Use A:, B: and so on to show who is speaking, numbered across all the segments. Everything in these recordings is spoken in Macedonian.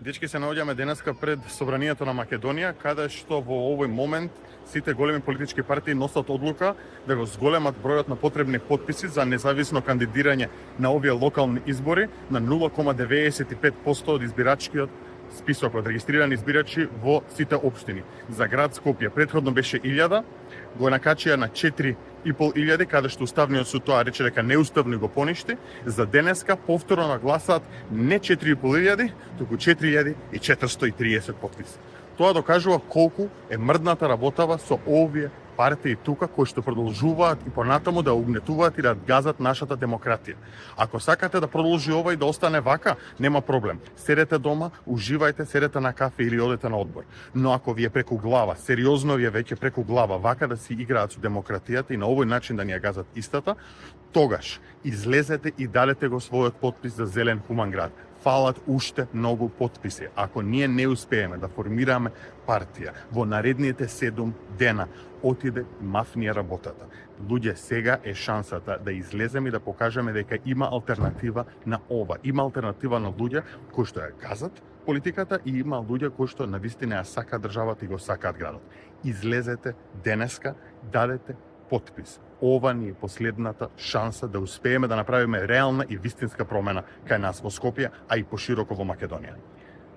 A: Дечки, се наоѓаме денеска пред Собранието на Македонија, каде што во овој момент сите големи политички партии носат одлука да го зголемат бројот на потребни потписи за независно кандидирање на овие локални избори на 0,95% од избирачкиот список од регистрирани избирачи во сите општини. За град Скопје претходно беше 1000, го накачија на 4.500, каде што Уставниот суд тоа рече дека неуставно го поништи. За денеска повторно нагласаат не 4.500, туку 4.430 потписи. Тоа докажува колку е мрдната работава со овие партии тука кои што продолжуваат и понатаму да угнетуваат и да газат нашата демократија. Ако сакате да продолжи ова и да остане вака, нема проблем. Седете дома, уживајте, седете на кафе или одете на одбор. Но ако ви е преку глава, сериозно ви е веќе преку глава, вака да си играат со демократијата и на овој начин да ни ја газат истата, тогаш излезете и дадете го својот потпис за зелен хуман град. Фалат уште многу потписи. Ако ние не успееме да формираме партија во наредните 7 дена, отиде мафнија работата. Луѓе, сега е шансата да излеземе и да покажеме дека има алтернатива на ова. Има алтернатива на луѓе кои што ја газат политиката и има луѓе кои што навистина ја сакаат државата и го сакаат градот. Излезете денеска, дадете потпис. Ова ни е последната шанса да успееме да направиме реална и вистинска промена кај нас во Скопје, а и пошироко во Македонија.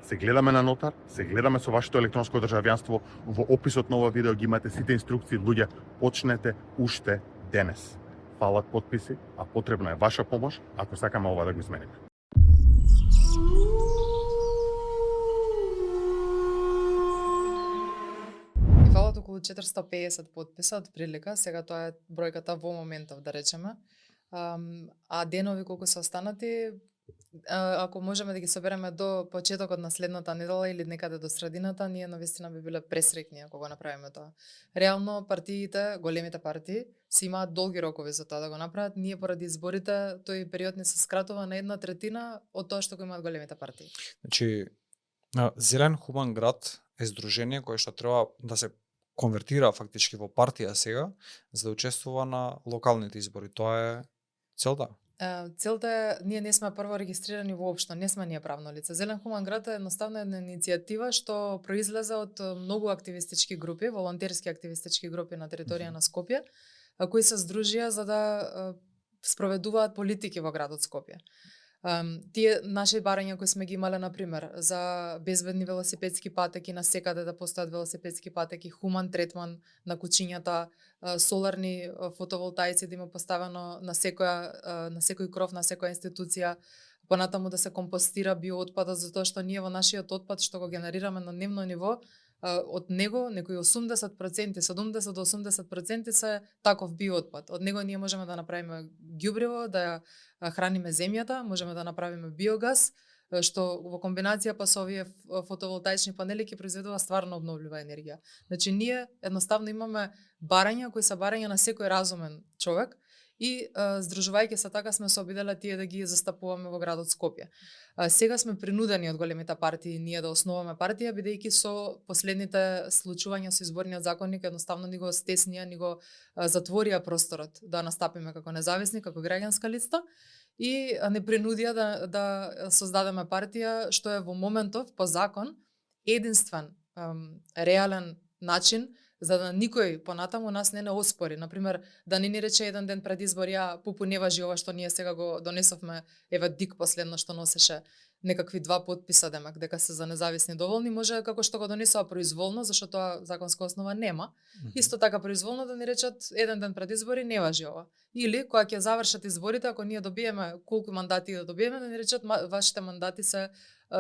A: Се гледаме на нотар, се гледаме со вашето електронско државјанство. Во описот на ова видео ги имате сите инструкции. Луѓе, почнете уште денес. Фалат потписи, а потребна е ваша помош ако сакаме ова да го измениме.
B: Фалат околу 450 потписа од прилика, сега тоа е бројката во моментов, да речеме. А денови колку се останати, ако можеме да ги собереме до почетокот на следната недела или некаде до средината, ние навистина би биле пресреќни ако го направиме тоа. Реално партиите, големите партии, си имаат долги рокови за тоа да го направат. Ние поради изборите тој период не се скратува на 1/3 од тоа што го имаат големите партии.
C: Значи, Зелен хуман град е здружение кое што треба да се конвертира фактички во партија сега за да учествува на локалните избори. Тоа е целта.
B: Целта е, ние не сме прво регистрирани воопшто, не сме ние правно лице. Зелен хуман град е едноставно една иницијатива што произлезе од многу активистички групи, волонтерски активистички групи на територија на Скопје, кои се здружија за да спроведуваат политики во градот Скопје. Тие наши барања кои сме ги имале, например, за безбедни велосипедски патеки на секаде да постојат велосипедски патеки, хуман третман на кучињата, соларни фотоволтаици да има поставено на секој кров на секоја институција, понатаму да се компостира биоотпадот, затоа што ние во нашиот отпад што го генерираме на дневно ниво, од него некои 80%, 70 до 80% се таков биоотпад. Од него ние можеме да направиме ѓубриво, да ја храниме земјата, можеме да направиме биогаз, што во комбинација па со овие фотоволтаични панели ќе произведува стварно обновлива енергија. Значи ние едноставно имаме барања кои се барања на секој разумен човек и здружувајќи се така сме се обиделе тие да ги застапуваме во градот Скопје. Сега сме принудени од големите партии ние да основаме партија, бидејќи со последните случувања со изборниот законник едноставно ни го стеснија, ни го затворија просторот да настапиме како независни, како граѓанска листа и не принудија да создадеме партија што е во моментов по закон единствен реален начин за да никој понатаму нас не оспори. Например, да не ни рече еден ден пред избори, пупу не важи ова што ние сега го донесовме, ева Дик последно што носеше некакви 2 потписа демак, дека се за независни доволни, може како што го донесува произволно, зашто тоа законска основа нема. Исто така произволно да ни речат еден ден пред избори не важи ова. Или кога ќе завршат изборите, ако ние добиеме колку мандати да добиеме, да ни речат вашите мандати се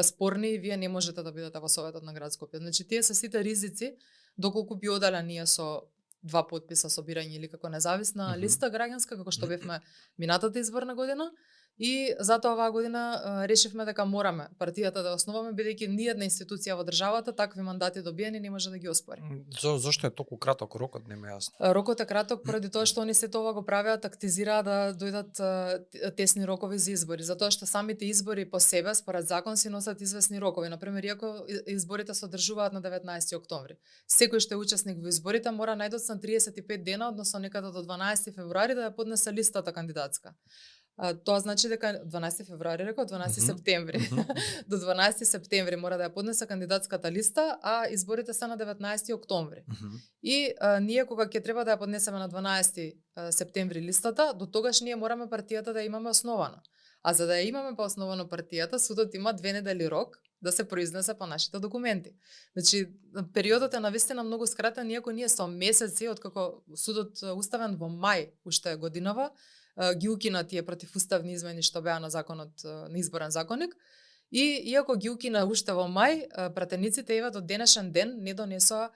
B: спорни и вие не можете да бидете во Советот на град Скопје. Значи тие се сите ризици доколку би одале ние со 2 потписа собирање или како независна листа граѓанска, како што бевме минатата изборна година. И затоа оваа година решивме дека мораме партијата да основаме, бидејќи ниедна институција во државата такви мандати добиени не може да ги оспори.
C: Зошто е толку краток рокот, не ме јасно.
B: Рокот е краток поради тоа што они се тоа го правеа, тактизираат да дојдат тесни рокови за избори, затоа што самите избори по себе според закон си носат извесни рокови. Например, иако изборите се одржуваат на 19 октомври, секој што е учесник во изборите мора најдоцна 35 дена, односно некаде до 12 февруари да ја поднесе листата кандидатска. Тоа значи дека 12 февруари реков, 12 септември. До 12 септември мора да ја поднесе кандидатската листа, а изборите се на 19 октомври. И ние кога ќе треба да ја поднесеме на 12 септември листата, до тогаш ние мораме партијата да имаме основана. А за да ја имаме основано партијата, судот има 2 недели рок да се произнесе по нашите документи. Значи, периодот е навистина многу скратен, иако ние со месеци, откако судот уставен во мај уште годинава, ги укина тие противуставни измени што беа на законот, на изборен законник, и иако ги укина уште во мај, пратениците еве до денешен ден не донесоа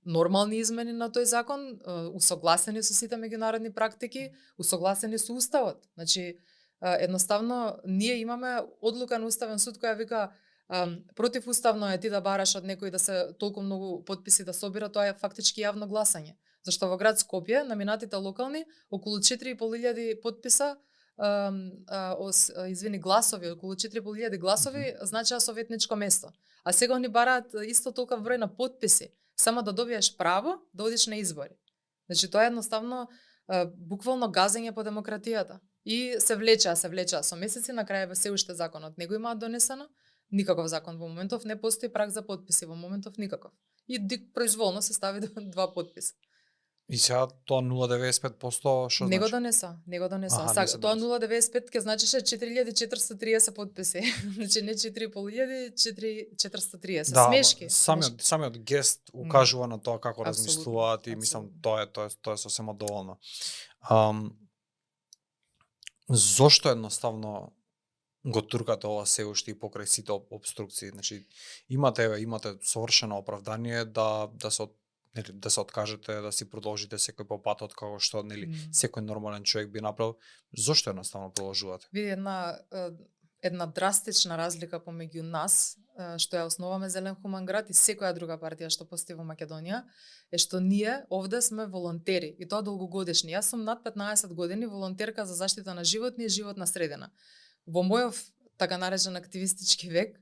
B: нормални измени на тој закон, усогласени со сите меѓународни практики, усогласени со уставот. Значи, едноставно ние имаме одлука на уставен суд која вика противуставно е ти да бараш од некој да се толку многу потписи да собира, тоа е фактички јавно гласање. Зашто во град Скопје, на минатите локални, околу 4.500 потписа, гласови, околу 4.500 гласови значеа советничко место. А сега они бараат исто толку број на потписи, само да добиеш право да одиш на избори. Значи тоа е едноставно буквално газење по демократијата. И се влечеа со месеци, на крај се уште законот не го имаат донесено, никаков закон во моментов, не постои праг за потписи во моментов никаков. И произволно се стави 2 потписа.
C: И сега тоа 0,95% што
B: значи? Не го донеса. Тоа 0,95 ќе значише 4430 потписи. Значи не 4.500, 430.
C: Да,
B: смешки.
C: Самиот гест укажува на тоа како размислуваат и мислам тоа е сосема доволно. Зошто едноставно го туркате ова се уште и покрај сите обструкции? Значи имате совршено оправдание да се откажете, да си продолжите секој по патот како што секој нормален човек би направил. Зошто едноставно продолжувате?
B: Види една драстична разлика помеѓу нас, што ја основаме Зелен хуман град, и секоја друга партија што постои во Македонија, е што ние овде сме волонтери, и тоа долгогодишни. Јас сум над 15 години волонтерка за заштита на животни и животна средина. Во мојов така наречен активистички век,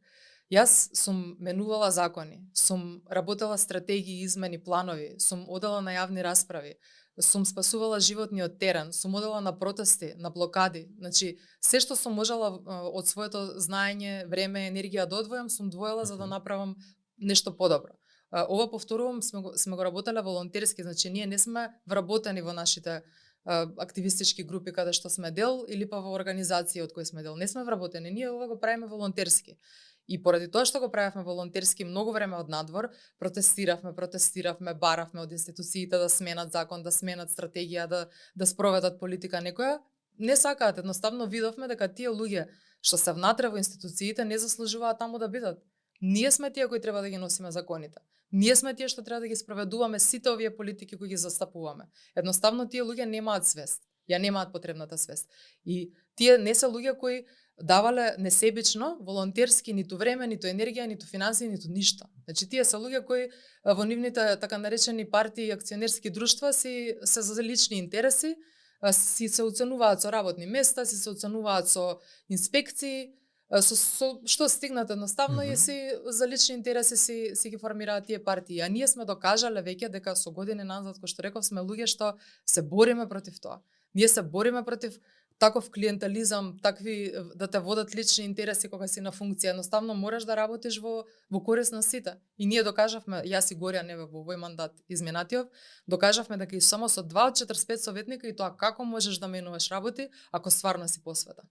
B: јас сум менувала закони, сум работела стратегии, измени, планови, сум одела на јавни расправи, сум спасувала животни од терен, сум одела на протести, на блокади. Значи, се што сум можела од своето знаење, време, енергија да одвојам, сум двоела за да направам нешто подобро. Ова повторувам, сме го работеле волонтерски, значи ние не сме вработени во нашите активистички групи каде што сме дел или па во организација од кои сме дел. Не сме вработени, ние ова го правиме волонтерски. И поради тоа што го правевме волонтерски многу време од надвор, протестиравме, баравме од институциите да сменат закон, да сменат стратегија, да спроведат политика некоја, не сакаат. Едноставно видовме дека тие луѓе што се внатре во институциите не заслужуваат таму да бидат. Ние сме тие кои треба да ги носиме законите. Ние сме тие што треба да ги спроведуваме сите овие политики кои ги застапуваме. Едноставно тие луѓе немаат свест. Ја немаат потребната свест. И тие не се луѓе кои давале несебично, волонтерски, ниту време, ниту енергија, ниту финансии, ниту ништо. Значи тие се луѓе кои во нивните така наречени партии и акционерски друштва се за лични интереси, си се оценуваат со работни места, си се оценуваат со инспекции, со што стигнат едноставно и си за лични интереси си ги формираат тие партии. А ние сме докажале веќе дека со години назад, кој што реков, сме луѓе што се бориме против тоа. Ние се бориме против таков клиентализам, такви да те водат лични интереси кога си на функција. Едноставно мораш да работиш во корист на сите. И ние докажавме, јас и Горја Неве во овој мандат изминатиот, докажавме дека и само со 2 од 45 советника и тоа како можеш да менуваш работи ако стварно си посвета.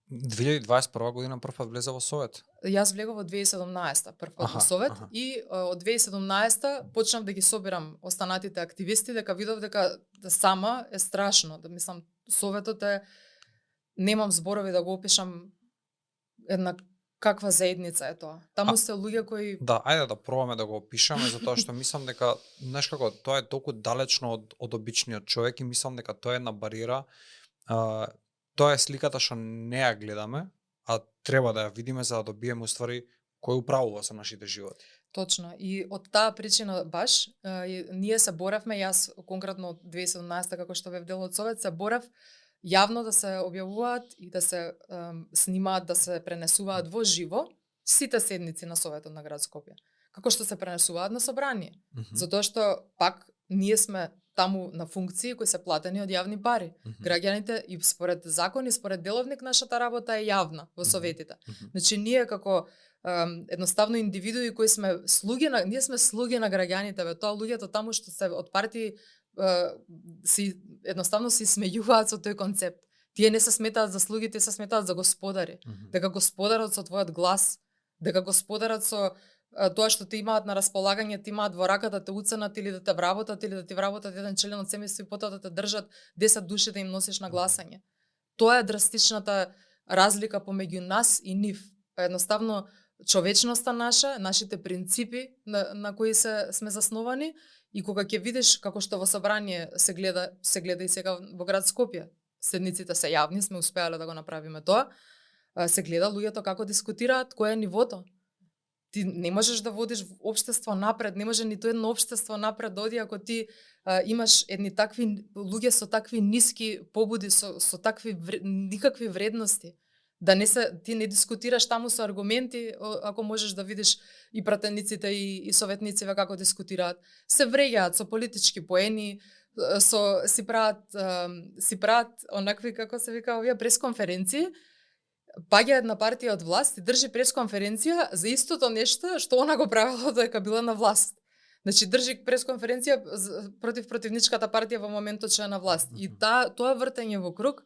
C: 2021 година првпат влезе во Совет?
B: Јас влегов во 2017 првпат во Совет и од 2017 почнав да ги собирам останатите активисти, дека видов дека сама е страшно. Да мислам, Советот е, немам зборови да го опишам, една каква заедница е тоа. Таму се луѓе кои...
C: Да, ајде да пробаме да го опишаме, затоа што мислам дека, знаеш како, тоа е толку далечно од обичниот човек и мислам дека тоа е една бариера. Тоа е сликата што не ја гледаме, а треба да ја видиме за да добиеме уствари кој управува со нашите животи.
B: Точно. И од таа причина баш, ние се боравме, јас конкретно од 2017 како што бев дел од Совет, се борав јавно да се објавуваат и да се снимаат, да се пренесуваат во живо сите седници на Советот на град Скопје. Како што се пренесуваат на собрание. Затоа што пак ние сме таму на функции кои се платени од јавни пари. Граѓаните и според закон и според деловник нашата работа е јавна во советите. Значи ние како едноставно индивидуи кои сме слуги на ние сме слуги на граѓаните, бе, тоа луѓето таму што се од партии си едноставно се смејуваат со тој концепт. Тие не се сметаат за слуги, тие се сметаат за господари. Дека господарат со твојот глас, дека господарат со тоа што те имаат на располагање, ти имаат во рака да те уценат или да те вработат или да ти вработат еден член од семејство и потоа да те држат 10 души да им носиш на гласање. Тоа е драстичната разлика помеѓу нас и нив. Едноставно човечноста наша, нашите принципи на кои сме засновани и кога ќе видиш како што во собрание се гледа и сега во град Скопје. Седниците се јавни, сме успеале да го направиме тоа. Се гледа луѓето како дискутираат, кое е нивото. Ти не можеш да водиш општество напред, не може ниту едно општество напред да оди ако ти имаш едни такви луѓе со такви ниски побуди, со такви никакви вредности. Да не се ти не дискутираш таму со аргументи, ако можеш да видиш и пратениците и советниците како дискутираат. Се вреѓаат со политички поени, си прават онакви како се вика овие пресконференции. Паѓа една партија од власт и држи пресконференција за истото нешто што она го правела додека била на власт. Значи држи пресконференција против противничката партија во моментот што е на власт. И тоа вртење во круг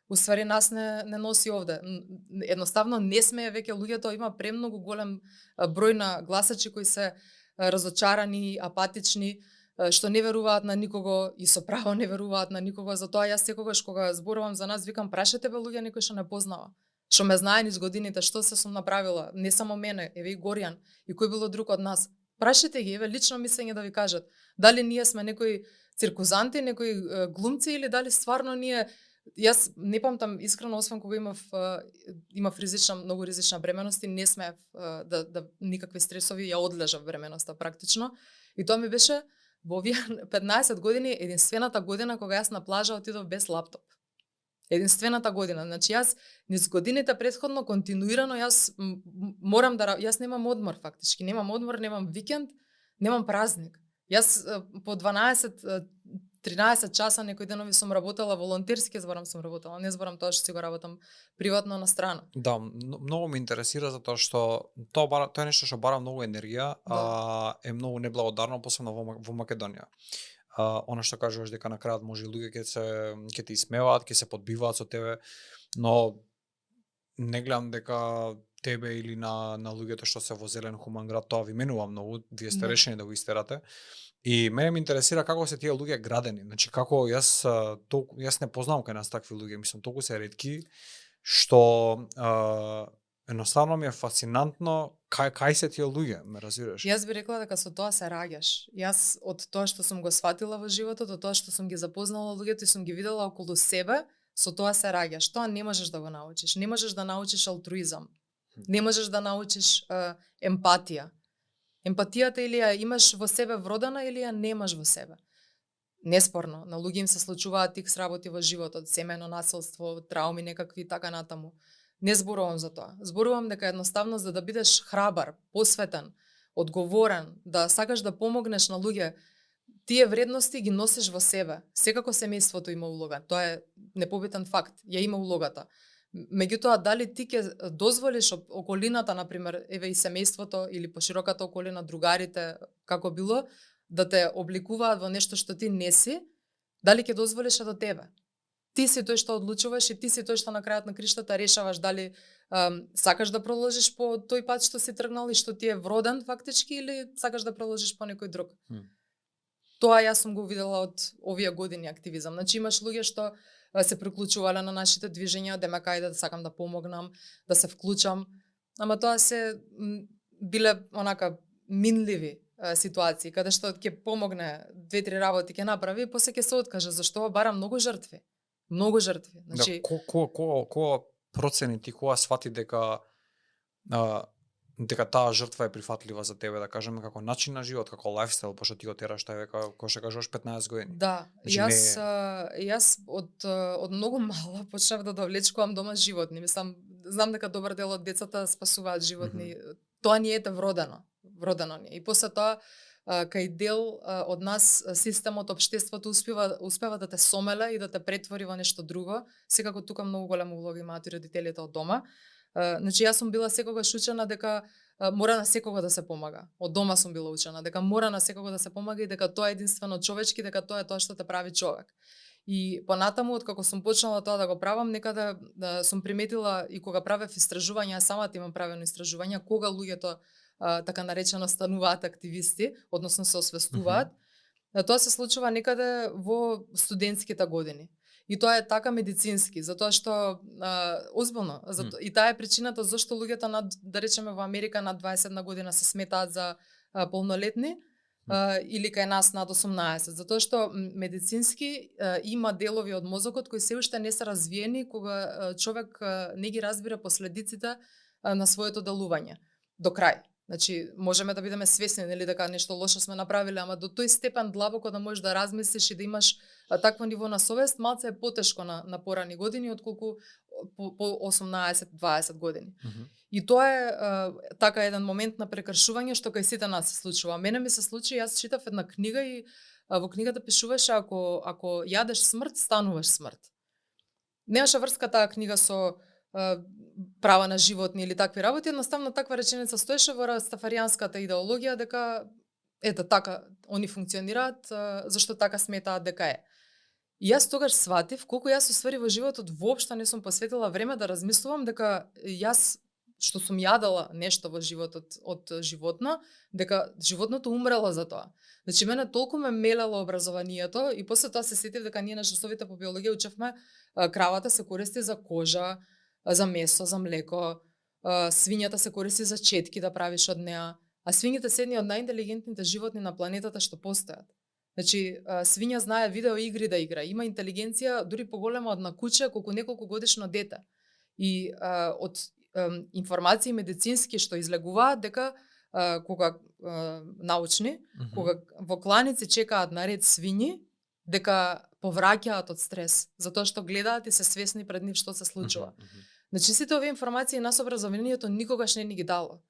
B: уствари нас не носи овде. Едноставно не смее веќе луѓето, има премногу голем број на гласачи кои се разочарани, апатични, што не веруваат на никого и со право не веруваат на никого. Затоа јас секогаш кога зборувам за нас викам прашајте бе луѓе некој што не познава, што ме знае низ годините, што се сум направила, не само мене, еве и Горјан и кој било друг од нас. Прашајте ги, еве лично мислење да ви кажат, дали ние сме некои циркузанти, некои глумци или дали стварно ние. Јас не памтам искрено, освен кога имав многу ризична бременост и не смеев да никакви стресови, ја одлежав бременоста практично. И тоа ми беше во овие 15 години единствената година кога јас на плажа отидов без лаптоп. Единствената година. Значи јас низ годините претходно континуирано јас немам одмор фактички, немам одмор, немам викенд, немам празник. Јас по 12-13 часа некои денови сум работела волонтерски, сум работела, не зборам тоа што си го работам приватно на страна.
C: Да, многу ме интересира затоа што тоа е нешто што бара многу енергија, е многу неблагодарно, посебно во Македонија. Она што кажуваш дека на крајот може луѓе ќе те исмеваат, ќе се подбиваат со тебе, но не гледам дека тебе или на луѓето што се во Зелен хуман град тоа ви менува многу, вие сте решени да го истерате. И мене ме интересира како се тие луѓе градени. Значи како јас не познавам кај нас такви луѓе, мислам толку се ретки што едноставно ми е фасцинантно кај се тие луѓе, ме разбираш?
B: Јас би рекла дека со тоа се раѓаш. Јас од тоа што сум го сватила во животот, од тоа што сум ги запознала луѓето и сум ги видела околу себе, со тоа се раѓаш. Тоа не можеш да го научиш. Не можеш да научиш алтруизам. Не можеш да научиш емпатија. Емпатијата или ја имаш во себе вродена или ја немаш во себе. Неспорно, на луѓе им се случуваат икс работи во животот, семејно насилство, трауми некакви така натаму. Не зборувам за тоа. Зборувам дека едноставно за да бидеш храбар, посветен, одговорен, да сакаш да помогнеш на луѓе, тие вредности ги носиш во себе. Секако семејството има улога. Тоа е непобитен факт. Ја има улогата. Меѓутоа, дали ти ќе дозволиш околината, например, еве и семејството или пошироката околина, другарите, како било, да те обликуваат во нешто што ти не си, дали ќе дозволиш до тебе? Ти си тој што одлучуваш и ти си тој што на крајот на криштата решаваш дали сакаш да продолжиш по тој пат што си тргнал и што ти е вроден фактички или сакаш да продолжиш по некој друг. Тоа јас сум го видела од овие години активизам. Значи имаш луѓе што се приклучувале на нашите движења, демек ајде да сакам да помогнам, да се вклучам, ама тоа се биле онака минливи ситуации, каде што ќе помогне 2-3 работи ќе направи и после ќе се откаже, зашто бара многу жртви. Многу жртви. Значи
C: кога процени ти, кога свати дека таа жртва е прифатлива за тебе, да кажеме, како начин на живот, како лајфстайл, пошто ти го тераш тај века, кој што кажуваш 15 години.
B: Да, значи, јас од многу мала почнав да довлечкувам дома животни. Мислам, знам дека добар дел од децата спасуваат животни. Тоа ни е вродено ни. И после тоа кај дел од нас системот, општеството успева да те сомеле и да те претвори во нешто друго. Секако тука многу голема улога имаат и родителите од дома. Значи јас сум била секогаш учена дека мора на секого да се помага. Од дома сум била учена дека мора на секого да се помага и дека тоа е единствено човечки, дека тоа е тоа што те прави човек. И понатаму, откако сум почнала тоа да го правам, некаде сум приметила и кога правев истражувања, самата имам правено истражувања, кога луѓето така наречено стануваат активисти, односно се освестуваат, тоа се случува некаде во студентските години. И тоа е така медицински, затоа што озбилно, и таа е причината зашто луѓето да речеме во Америка над 21 година се сметаат за полнолетни, или кај нас над 18, затоа што медицински има делови од мозокот кои се уште не се развиени кога човек не ги разбира последиците на своето делување до крај. Значи, можеме да бидеме свесни нели дека нешто лошо сме направиле, ама до тој степен длабоко да можеш да размислиш и да имаш такво ниво на совест, малце е потешко на порани години отколку по 18-20 години. И тоа е така еден момент на прекршување што кај сите нас се случува. Мене ми се случи, јас читав една книга и во книгата пишуваше ако јадеш смрт, стануваш смрт. Немаше врска таа книга со права на животни или такви работи, едноставно таква реченица стоеше во растафаријанската идеологија дека ето така они функционираат, зашто така сметаат дека е. И јас тогаш сватив колку јас усвари во животот воопшто не сум посветила време да размислувам дека јас што сум јадала нешто во животот од животно, дека животното умрело за тоа. Значи мене толку ме мелело образованието и после тоа се сетив дека ние на часовите по биологија учевме кравата се користи за кожа, за месо, за млеко, свињата се користи за четки да правиш од неа, а свињите се едни од најинтелигентните животни на планетата што постојат. Значи, свиња знае видео игри да игра, има интелигенција дури поголема од на куче колку неколку годишно дете. И од информации медицински што излегуваат дека кога научни, кога во кланици чекаат наред свињи, дека повраќаат од стрес, затоа што гледаат и се свесни пред нив што се случува. Значи сите овие информации нас образованието никогаш не ни ги дало.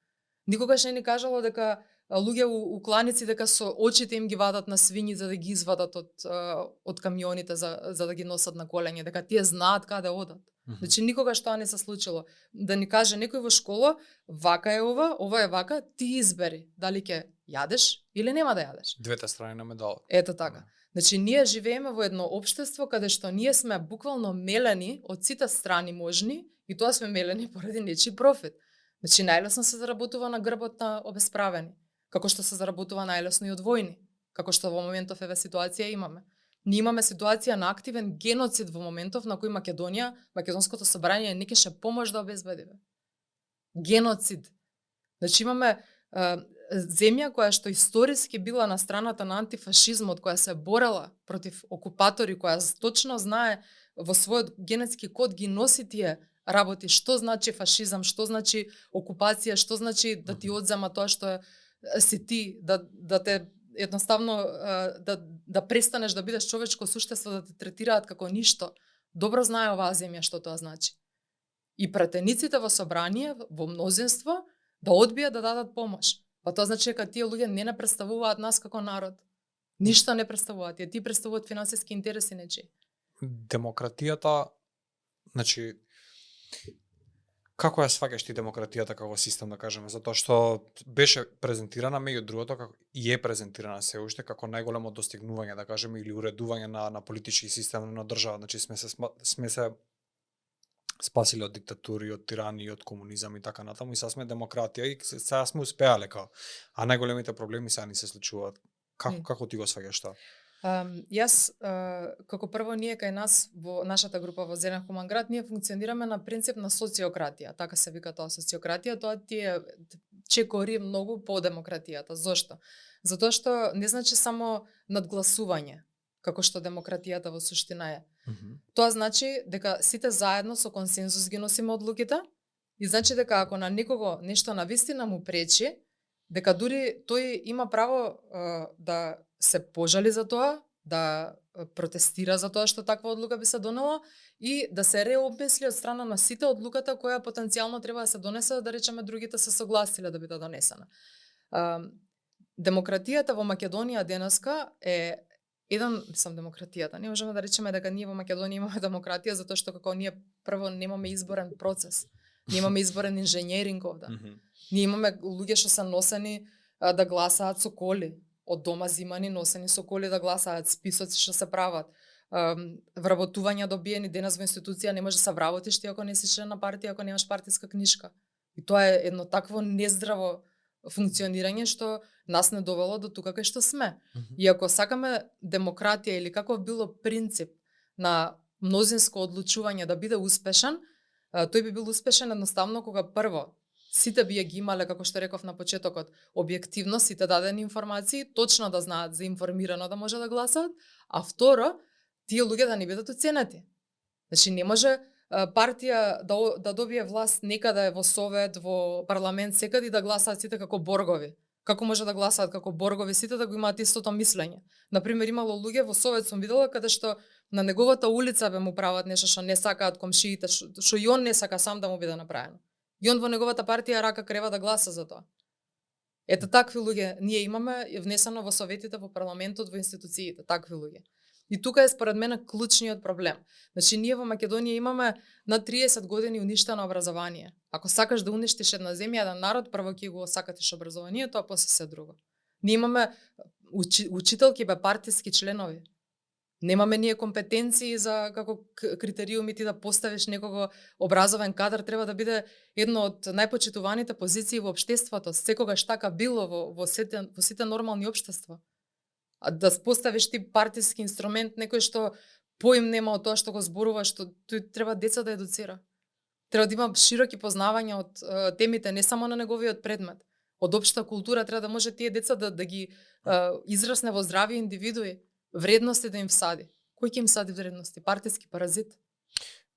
B: Никогаш не ни кажало дека луѓе у кланици дека со очите им ги вадат на свињи за да ги извадат од камионите за да ги носат на колење, дека тие знаат каде одат. Значи никогаш тоа не се случило. Да ни каже некој во школа, вака е ова е вака, ти избери дали ќе јадеш или нема да јадеш.
C: Двете страни на медалот.
B: Ето така. Значи ние живееме во едно општество каде што ние сме буквално мелени од сите страни можни и тоа сме мелени поради нечи профит. Значи најлесно се заработува на грбот на обесправени, како што се заработува најлесно и од војни, како што во моментов еве ситуација имаме. Ние имаме ситуација на активен геноцид во моментов на кој Македонија, Македонското собрание не кеше помош да обезбеди. Геноцид. Значи имаме земја која што историски била на страната на антифашизмот, која се борела против окупатори, која точно знае во својот генетски код ги носи тие работи, што значи фашизам, што значи окупација, што значи да ти одзема тоа што си ти, да те едноставно да престанеш да бидеш човечко суштество, да те третираат како ништо. Добро знае оваа земја што тоа значи. И пратениците во собрание, во мнозинство, да одбијат да дадат помош. Па тоа значи дека тие луѓе не представуваат нас како народ. Ништо не представуваат, тие представуваат финансиски интереси нечи.
C: Демократијата, значи, како ја сваќаш ти демократијата како систем, да кажеме, затоа што беше презентирана меѓу другото како и е презентирана се уште како најголемо достигнување, да кажеме, или уредување на политички систем на држава. Значи сме се спасиле од диктатури, од тирани, од комунизам и така натаму, и сега сме демократија и сега сме успеале као. А најголемите проблеми сега ни се случуваат. Како ти го сваќаш тоа?
B: Јас, како прво, ние кај нас, во нашата група во Зелен Хуман град, ние функционираме на принцип на социократија. Така се вика тоа социократија, тоа ти е чекори многу по демократијата. Зошто? Затоа што не значи само надгласување, како што демократијата во суштина е. Тоа значи дека сите заедно со консензус ги носиме одлуките и значи дека ако на некого нешто навистина му пречи, дека дури тој има право да се пожали за тоа, да протестира за тоа што таква одлука би се донела и да се реобмисли од страна на сите одлуката која потенцијално треба да се донесе, да речеме другите се согласиле да биде донесена. демократијата во Македонија денеска е демократијата. Не можеме да речеме дека ние во Македонија имаме демократија затоа што како ние прво немаме изборен процес. Ние имаме изборен инженеринг овде. Ние имаме луѓе што се носени да гласаат со коли, од дома зимани носени со коли да гласаат, списоци што се прават. Вработувања добиени денес во институција не може да се вработиш ти ако не си член на партија, ако немаш партиска книшка. И тоа е едно такво нездраво функционирање што нас не довело до тука кај што сме. И ако сакаме демократија или каков било принцип на мнозинско одлучување да биде успешен, тој би бил успешен едноставно кога прво сите би ги имале, како што реков на почетокот, објективно сите дадени информации, точно да знаат за информирано да може да гласаат, а второ, тие луѓе да не бидат оценети. Значи не може партија да добие власт некаде во совет, во парламент, секаде да гласаат сите како боргови. Како може да гласаат како боргови сите да го имаат истото мислење? Например, имало луѓе во совет сум видела каде што на неговата улица бе му прават нешто што не сакаат комшиите, што и он не сака сам да му биде направено. И он во неговата партија рака крева да гласа за тоа. Ето такви луѓе ние имаме внесено во советите, во парламентот, во институциите, такви луѓе. И тука е според мене клучниот проблем. Значи ние во Македонија имаме на 30 години уништено образование. Ако сакаш да уништиш една земја, еден народ, прво ќе го сакатиш образованието, а после се друго. Ние имаме учителки бе партиски членови. Немаме ние компетенции за како критериуми ти да поставиш некого образовен кадар, треба да биде едно од најпочитуваните позиции во општеството, секогаш така било во сите нормални општества. А да поставиш ти партиски инструмент некој што поим нема од тоа што го зборува, што тој треба деца да едуцира. Треба да има широки познавања од темите, не само на неговиот предмет. Од општа култура треба да може тие деца да ги израсне во здрави индивидуи. Вредности да им всади. Кој ќе им сади вредности? Партиски паразит?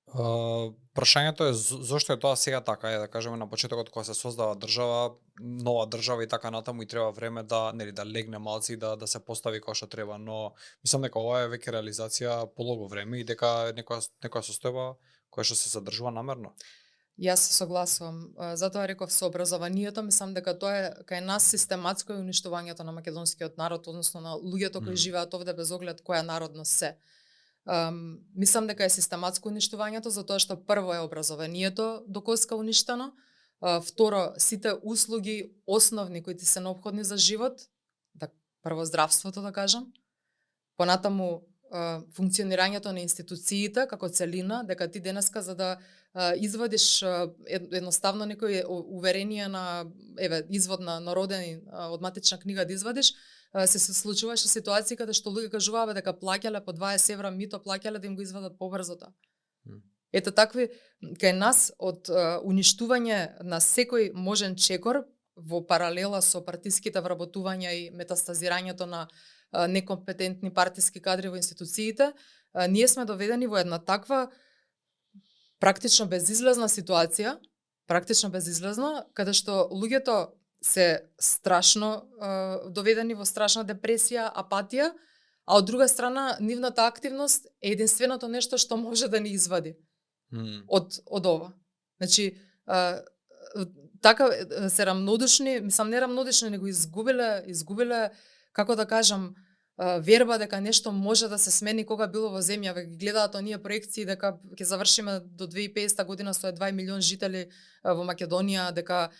C: Прашањето е зошто е тоа сега така, е да кажеме на почетокот кога се создава држава, нова држава и така натаму и треба време да да легне малци и да се постави како што треба, но мислам дека ова е веќе реализација полого време и дека некоја состојба која што се задржува намерно.
B: Јас се согласувам. Затоа реков со образованието, мислам дека тоа е кај нас систематско и уништувањето на македонскиот народ, односно на луѓето кои живеат овде без оглед која народност се. Мислам дека е систематско уништувањето затоа што прво е образованието до коска уништено, второ сите услуги основни кои ти се неопходни за живот, прво здравството да кажам, понатаму функционирањето на институциите како целина, дека ти денеска за да извадиш едноставно некој уверение на извод на родени од матична книга да извадиш, се случуваше ситуации каде што луѓе кажуваа дека плаќале по 20 евра мито, плаќале да им го извадат побрзо тоа. Ето такви кај нас од уништување на секој можен чекор во паралела со партиските вработувања и метастазирањето на некомпетентни партиски кадри во институциите, ние сме доведени во една таква практично безизлезна ситуација, каде што луѓето се страшно доведени во страшна депресија, апатија, а од друга страна нивната активност е единственото нешто што може да ни извади од ова. Значи, така се рамнодушни, мислам не рамнодушни, него изгубиле како да кажам, верба дека нешто може да се смени кога било во земја, веќе гледаат оние проекции дека ќе завршиме до 2050 година со 2 милион жители во Македонија, дека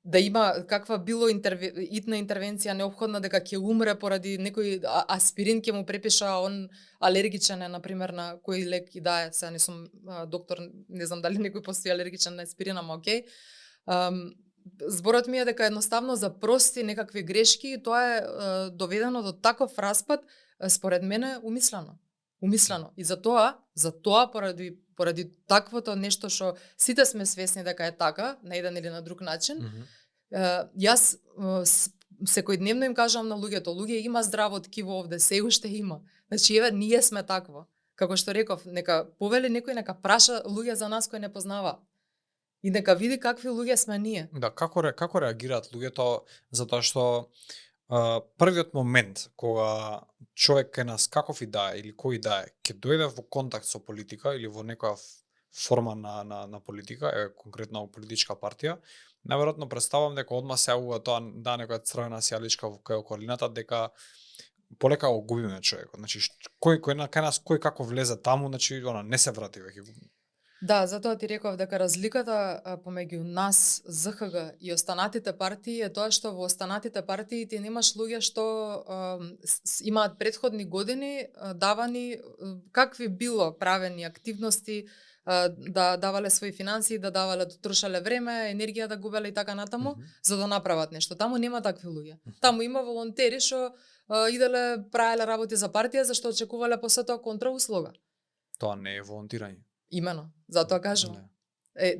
B: да има каква било итна интервенција неопходна, дека ќе умре поради некој аспирин ќе му препиша, он алергичен е, например, на кој лек и да е, сега не сум доктор, не знам дали некој постои алергичен на аспирин, ама окей. Зборот ми е дека едноставно за прости некакви грешки тоа е доведено до таков распад, според мене умислено. И затоа поради таквото нешто што сите сме свесни дека е така, на еден или на друг начин, јас секојдневно им кажам на луѓе има здраво ткиво овде, се уште има. Значи еве ние сме такво. Како што реков, нека повели некој, нека праша луѓе за нас кои не познаваат. И нека види какви луѓе сме ние.
C: Да, како реагираат луѓето, затоа што првиот момент кога човек кај нас каков и да е или кој да е, ќе дојде во контакт со политика или во некоја форма на политика, конкретно политичка партија, наверојатно представам дека одма се јавува тоа да некоја црвена сијаличка во кај околината дека полека го губиме човекот. Значи кој на кај нас кој како влезе таму, значи не се врати веќе.
B: Да, затоа ти реков дека разликата помеѓу нас, ЗХГ и останатите партии е тоа што во останатите партии ти немаш луѓе што имаат претходни години давани какви било правени активности, да давале своји финансии, да давале, да трошале време, енергија да губеле и така натаму, за да направат нешто. Таму нема такви луѓе. Таму има волонтери што иделе правеле работи за партија зашто очекувале после тоа контрауслуга.
C: Тоа не е волонтирање.
B: Имено, затоа кажувам.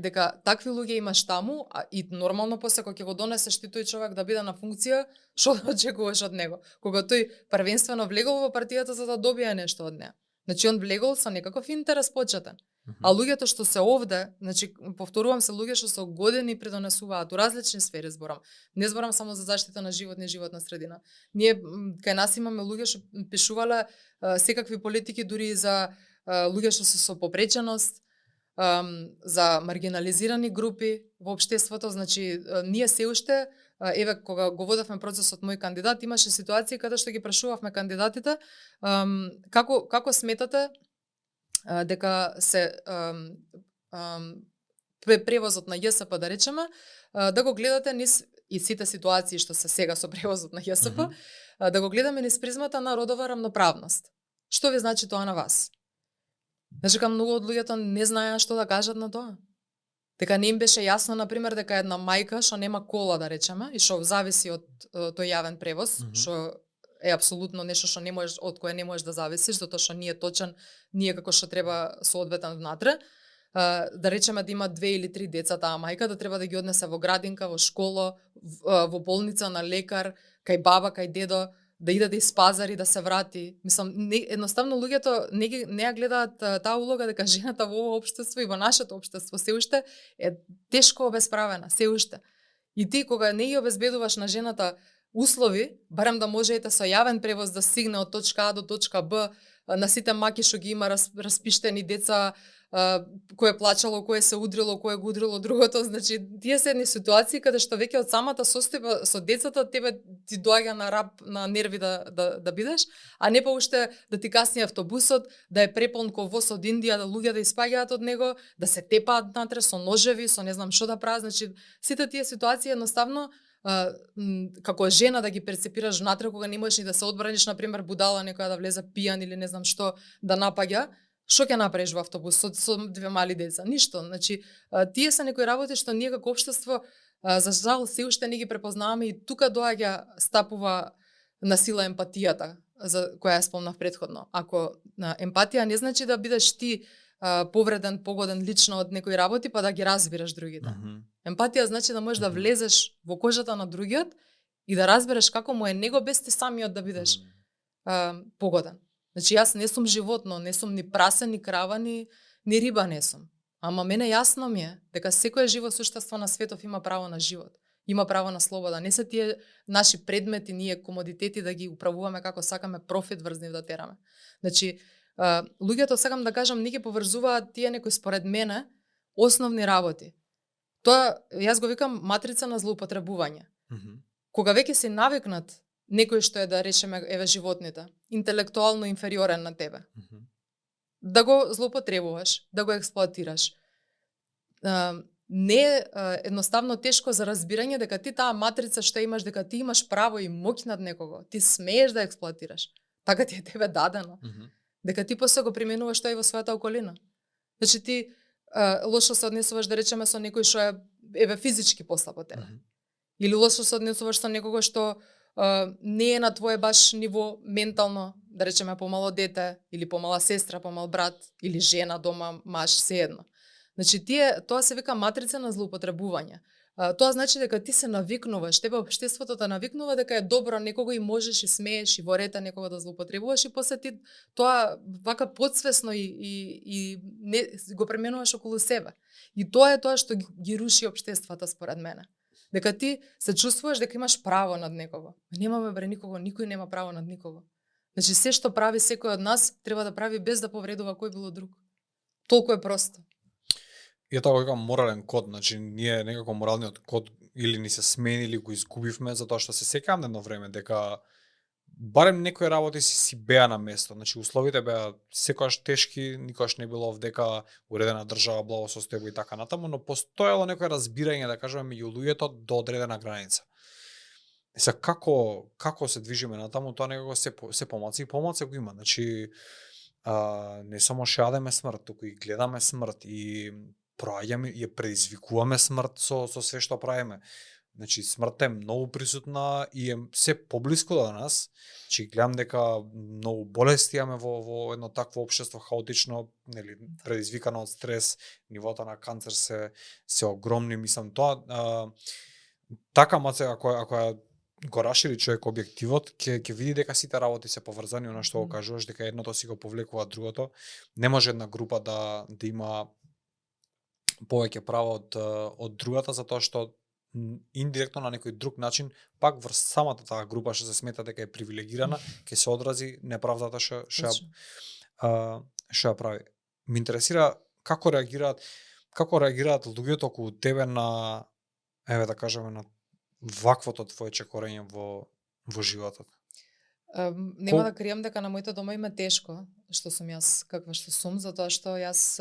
B: Дека такви луѓе имаш таму, и нормално после кога ќе го донесеш ти тој човек да биде на функција, што да очекуваш од него? Кога тој првенствено влегол во партијата за да добие нешто од неа. Значи он влегол со некаков интерес почетен. А луѓето што се овде, значи повторувам се, луѓе што со години придонесуваат у различни сфери, зборам. Не зборам само за заштита на животна средина. Ние кај нас имаме луѓе што пишувале секакви политики дури и за луѓе што се со попреченост, за маргинализирани групи во општеството, значи ние се уште, еве кога го водевме процесот мој кандидат, имаше ситуации каде што ги прашувавме кандидатите како сметате дека се превозот на ЈСП, да речеме, да го гледате низ и сите ситуации што се сега со превозот на ЈСП, да го гледаме низ призмата на родова рамноправност. Што ви значи тоа на вас? Значи, многу од луѓето не знаеа што да кажат на тоа. Дека не им беше јасно, например, дека една мајка што нема кола, да речеме, и што зависи од тој јавен превоз, што е апсолутно нешто што не можеш, од кое не можеш да зависиш, затоа што не е точен, ние како што треба соодветен внатре. Да речеме да има 2 или 3 деца таа мајка, да треба да ги однесе во градинка, во школа, во болница, на лекар, кај баба, кај дедо, да иде да испазари, да се врати. Мислам, едноставно луѓето не ја гледаат таа улога дека жената во ова општество и во нашето општество се уште е тешко обесправена, се уште. И ти кога не ја обезбедуваш на жената услови, барем да можете со јавен превоз да стигне од точка А до точка Б, на сите маки што ги има распиштени деца, кој е плачало, кој се удрило, кој го удрило другото, значи тие се едни ситуации каде што веќе од самата состојба со децата тебе ти доаѓа на рап, на нерви да бидеш, а не па уште да ти касни автобусот, да е препон ко воз од Индија, да луѓе да испаѓаат од него, да се тепаат натре со ножеви, со не знам што да прават, значи сите тие ситуации едноставно како жена да ги перцепираш внатре кога не можеш ни да се одбраниш, например будала некоја да влезе пијан или не знам што да напаѓа. Што ќе направиш во автобус со 2 мали деца? Ништо. Значи, тие се некои работи што ние како општество за жал се уште не ги препознаваме и тука доаѓа стапува на сила емпатијата за која ја спомнав претходно. Ако емпатија не значи да бидеш ти повреден, погоден лично од некои работи па да ги разбираш другите. Емпатија значи да можеш да влезеш во кожата на другиот и да разбереш како му е него без ти самиот да бидеш погоден. Значи јас не сум животно, не сум ни прасе, ни крава, ни риба не сум. Ама мене јасно ми е дека секое живо суштество на светов има право на живот. Има право на слобода. Не се тие наши предмети, ние комодитети да ги управуваме како сакаме, профит врз нив да тераме. Значи, луѓето, сакам да кажам, не ги поврзуваат тие некои според мене основни работи. Тоа, јас го викам матрица на злоупотребување. Кога веќе си навикнат некој што е, да речеме, еве животните, интелектуално инфериорен на тебе, да го злоупотребуваш, да го експлоатираш, не е едноставно тешко за разбирање дека ти таа матрица што имаш, дека ти имаш право и моќ над некого, ти смееш да експлоатираш, така ти е тебе дадено, дека ти после го применуваш тоа и во својата околина. Значи ти лошо се однесуваш, да речеме, со некој што е еве физички послаб од тебе. Или лошо се однесуваш со некого што не е на твое баш ниво ментално, да речеме помало дете, или помала сестра, помал брат, или жена дома, маж, сеедно. Значи тоа се вика матрица на злоупотребување. Тоа значи дека ти се навикнуваш, тебе општеството те навикнува дека е добро некого и можеш и смееш и во рета некого да злоупотребуваш и после ти тоа вака подсвесно и не го пременуваш околу себе. И тоа е тоа што ги руши општествата според мене. Дека ти се чувствуваш дека имаш право над некого. Немаме бре никого, никој нема право над никого. Значи се што прави секој од нас треба да прави без да повредува кој било друг. Толку е просто.
C: ја тоа го викам морален код, значи ние некако моралниот код или ни се смени или го изгубивме затоа што се сеќавам на едно време дека барем некои работи си беа на место, значи условите беа секогаш тешки, никогаш не било овдека уредена држава, благосостојба и така натаму, но постоело некое разбирање, да кажеме, меѓу луѓето до одредена граница. И сега како се движиме натаму, тоа некако се помаци и помаци го има. Значи не само шеадеме смрт, туку и гледаме смрт и проаѓаме, ја предизвикуваме смрт со све што правиме. Значи смртта е многу присутна и е се поблиску до нас. Значи гледам дека многу болести имаме во едно такво општество хаотично, нели, предизвикано од стрес, нивото на канцер се огромни, мислам тоа така маце ако го расшири човек објективот, ќе види дека сите работи се поврзани, она што го кажуваш, дека едното си го повлекува другото. Не може една група да има повеќе права од другата, затоа што индиректно на некој друг начин, пак врз самата таа група што се смета дека е привилегирана, ќе се одрази неправдата што ја прави. Ме интересира како реагираат луѓето околу тебе на, еве да кажеме, на ваквото твое чекорење во животот.
B: Нема да кријам дека на моите дома има тешко, што сум јас каква што сум, затоа што јас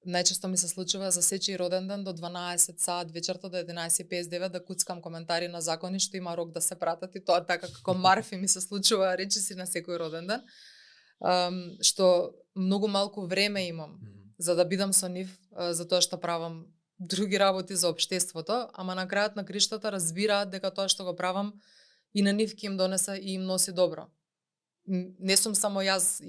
B: најчесто ми се случува за сечи роден ден до 12 саат вечерта до 11:59 да куцкам коментари на закони што има рок да се пратат и тоа така како марфи ми се случува речиси на секој роден ден. Што многу малку време имам за да бидам со нив, затоа што правам други работи за општеството, ама на крајот на криштата разбираат дека тоа што го правам и на нив ќе им донесе и им носи добро. Не сум само јас,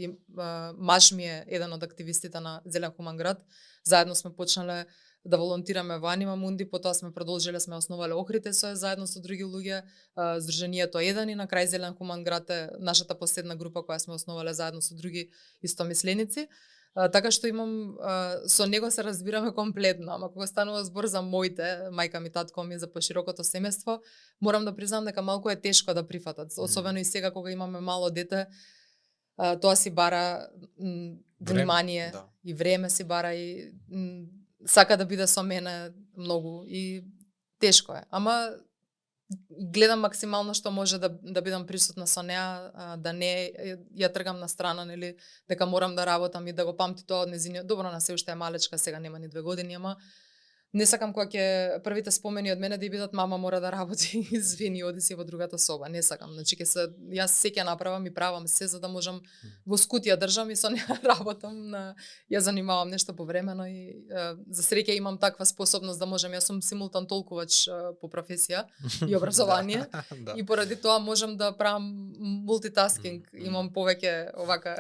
B: маж ми е еден од активистите на Зелен хуман град. Заедно сме почнале да волонтираме во Анима Мунди, потоа сме продолжиле, сме основале Охрите заедно со други луѓе, Здруженијето Еден и на крај Зелен хуман град е нашата последна група која сме основале заедно со други истомисленици. Така што имам, со него се разбираме комплетно, ама кога станува збор за моите, мајка ми, татко ми, за поширокото семејство, морам да признам дека малку е тешко да прифатат, особено и сега кога имаме мало дете, тоа си бара внимание и време си бара и сака да биде со мене многу и тешко е, ама гледам максимално што може да бидам присутна со неа, да не ја тргам на страна, нели, дека морам да работам и да го памти тоа од нејзиниот. Добро, на се уште е малечка, сега нема ни 2 години, ама не сакам кога ќе првите спомени од мене да бидат мама мора да работи, извини, оди си во другата соба. Не сакам. Значи јас се ќе направам и правам се за да можам во скутија држам и со неа работам, ја занимавам нешто повремено и за среќа имам таква способност да можам. Јас сум симултан толкувач по професија и образование и поради тоа можам да правам мултитаскинг. Имам повеќе овака.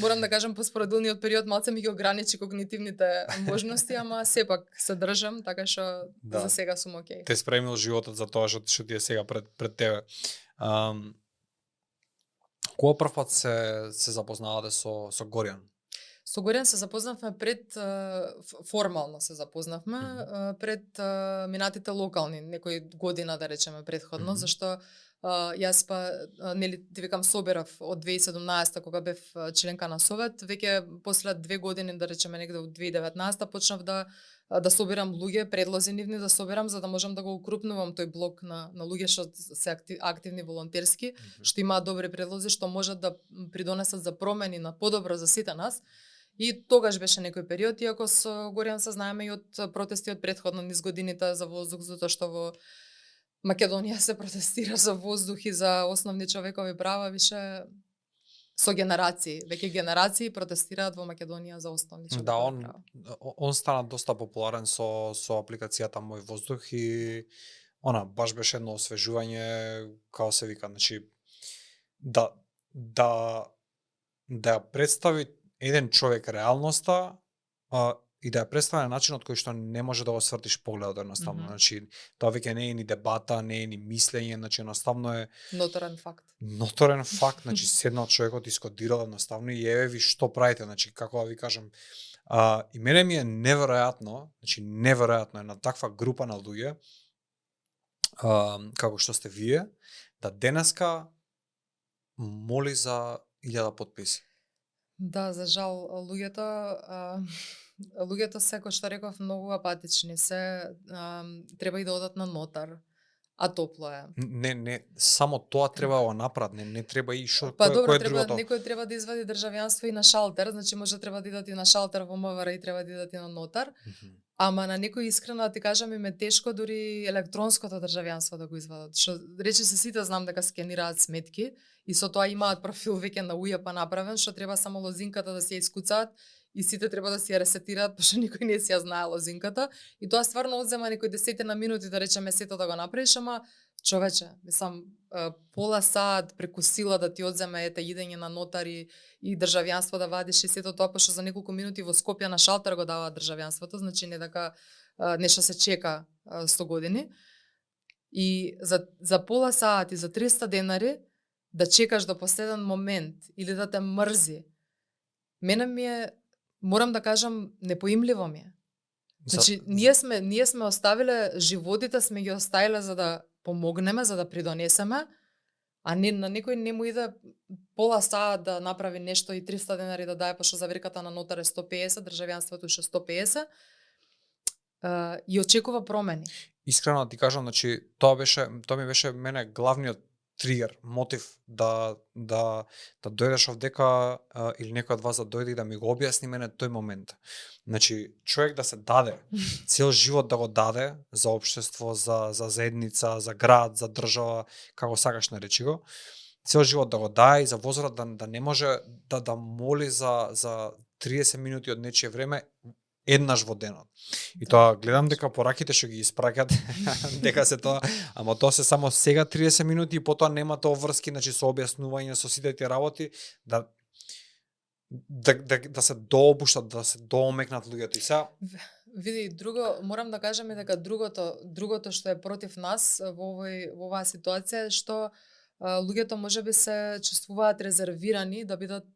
B: Морам да кажам по споредилниот период малце ми ги ограничи когнитивните можности, ама сепак се држам, така што за сега сум окей.
C: Те спремил животот за тоа што ти е сега пред тебе. Кога прв пат се запознавате со Горијан?
B: Со Горијан се запознавме пред, формално се запознавме, пред минатите локални, некој година да речеме предходно, зашто јас нели ти викам соберав од 2017 кога бев членка на совет, веќе после 2 години да речеме негде од 2019 почнав да собирам луѓе, предлози нивни да собирам за да можам да го укрупнувам тој блок на луѓе што се активни волонтерски, што имаат добри предлози, што можат да придонесат за промени на подобро за сите нас. И тогаш беше некој период, иако со Горијан се знаеме и од протести од предходно низ годините за воздух, затоа што во Македонија се протестира за воздух и за основни човекови права више со генерации. Веќе генерации протестираат во Македонија за основни човекови права.
C: Он стана доста популарен со апликацијата Мој воздух и баш беше едно освежување, како се вика, значи да ја представи еден човек реалноста и да ја представи на начинот кој што не може да го свртиш погледот едноставно. Значи тоа веќе не е ни дебата, не е ни мислење, значи едноставно е
B: ноторен факт.
C: Ноторен факт, значи седнал човекот искодирал едноставно и еве ви што правите, значи како да ви кажам. И мене ми е неверојатно, значи неверојатно е на таква група на луѓе како што сте вие, да денеска моли за 1000 потписи.
B: Да, за жал, луѓето луѓето се, кој што реков, многу апатични се, треба и да одат на нотар, а топло е.
C: Не, само тоа треба да го направат, не треба и што
B: Па
C: кое
B: добро,
C: е
B: треба
C: другото.
B: некој треба да извади државјанство и на шалтер, значи може треба да идат и на шалтер во МВР и треба да идат и на нотар. Ама на некој искрено да ти кажам им е тешко дури електронското државјанство да го извадат. Што рече се сите знам дека скенираат сметки и со тоа имаат профил веќе на УЈП направен, што треба само лозинката да се ја искуцаат и сите треба да си ја ресетираат, пошто никој не си ја знае лозинката. И тоа стварно одзема некои десетина минути да речеме сето да го направиш, ама човече, мислам, пола сат преку сила да ти одземе ете идење на нотари и државјанство да вадиш и сето тоа, пошто за неколку минути во Скопје на шалтер го даваат државјанството, значи не дека нешто се чека 100 години. И за пола сат и за 300 денари да чекаш до последен момент или да те мрзи, мене ми е, морам да кажам, непоимливо ми е. Значи, ние сме оставиле животите, сме ги оставиле за да помогнеме, за да придонесеме, а не на некој не му иде пола саат да направи нешто и 300 денари да даде, пошто заверката на нотар е 150, државјанството ше 150, и очекува промени.
C: Искрено да ти кажам, значи тоа ми беше мене главниот тригер, мотив да дојдеш овдека или некој од вас да дојде и да ми го објасни мене тој момент. Значи, човек да се даде, цел живот да го даде за општество, за заедница, за град, за држава, како сакаш наречи го, цел живот да го даде и за возраст да не може да моли за 30 минути од нечие време еднаш во денот. И тоа гледам дека пораките што ги испраќат дека се тоа, ама тоа се само сега 30 минути и потоа нема тоа врски, значи со објаснување со сите тие работи да се дообуштат, да се доомекнат луѓето. И сега
B: види, друго морам да кажам и дека другото што е против нас во оваа ситуација е што луѓето можеби се чувствуваат резервирани да бидат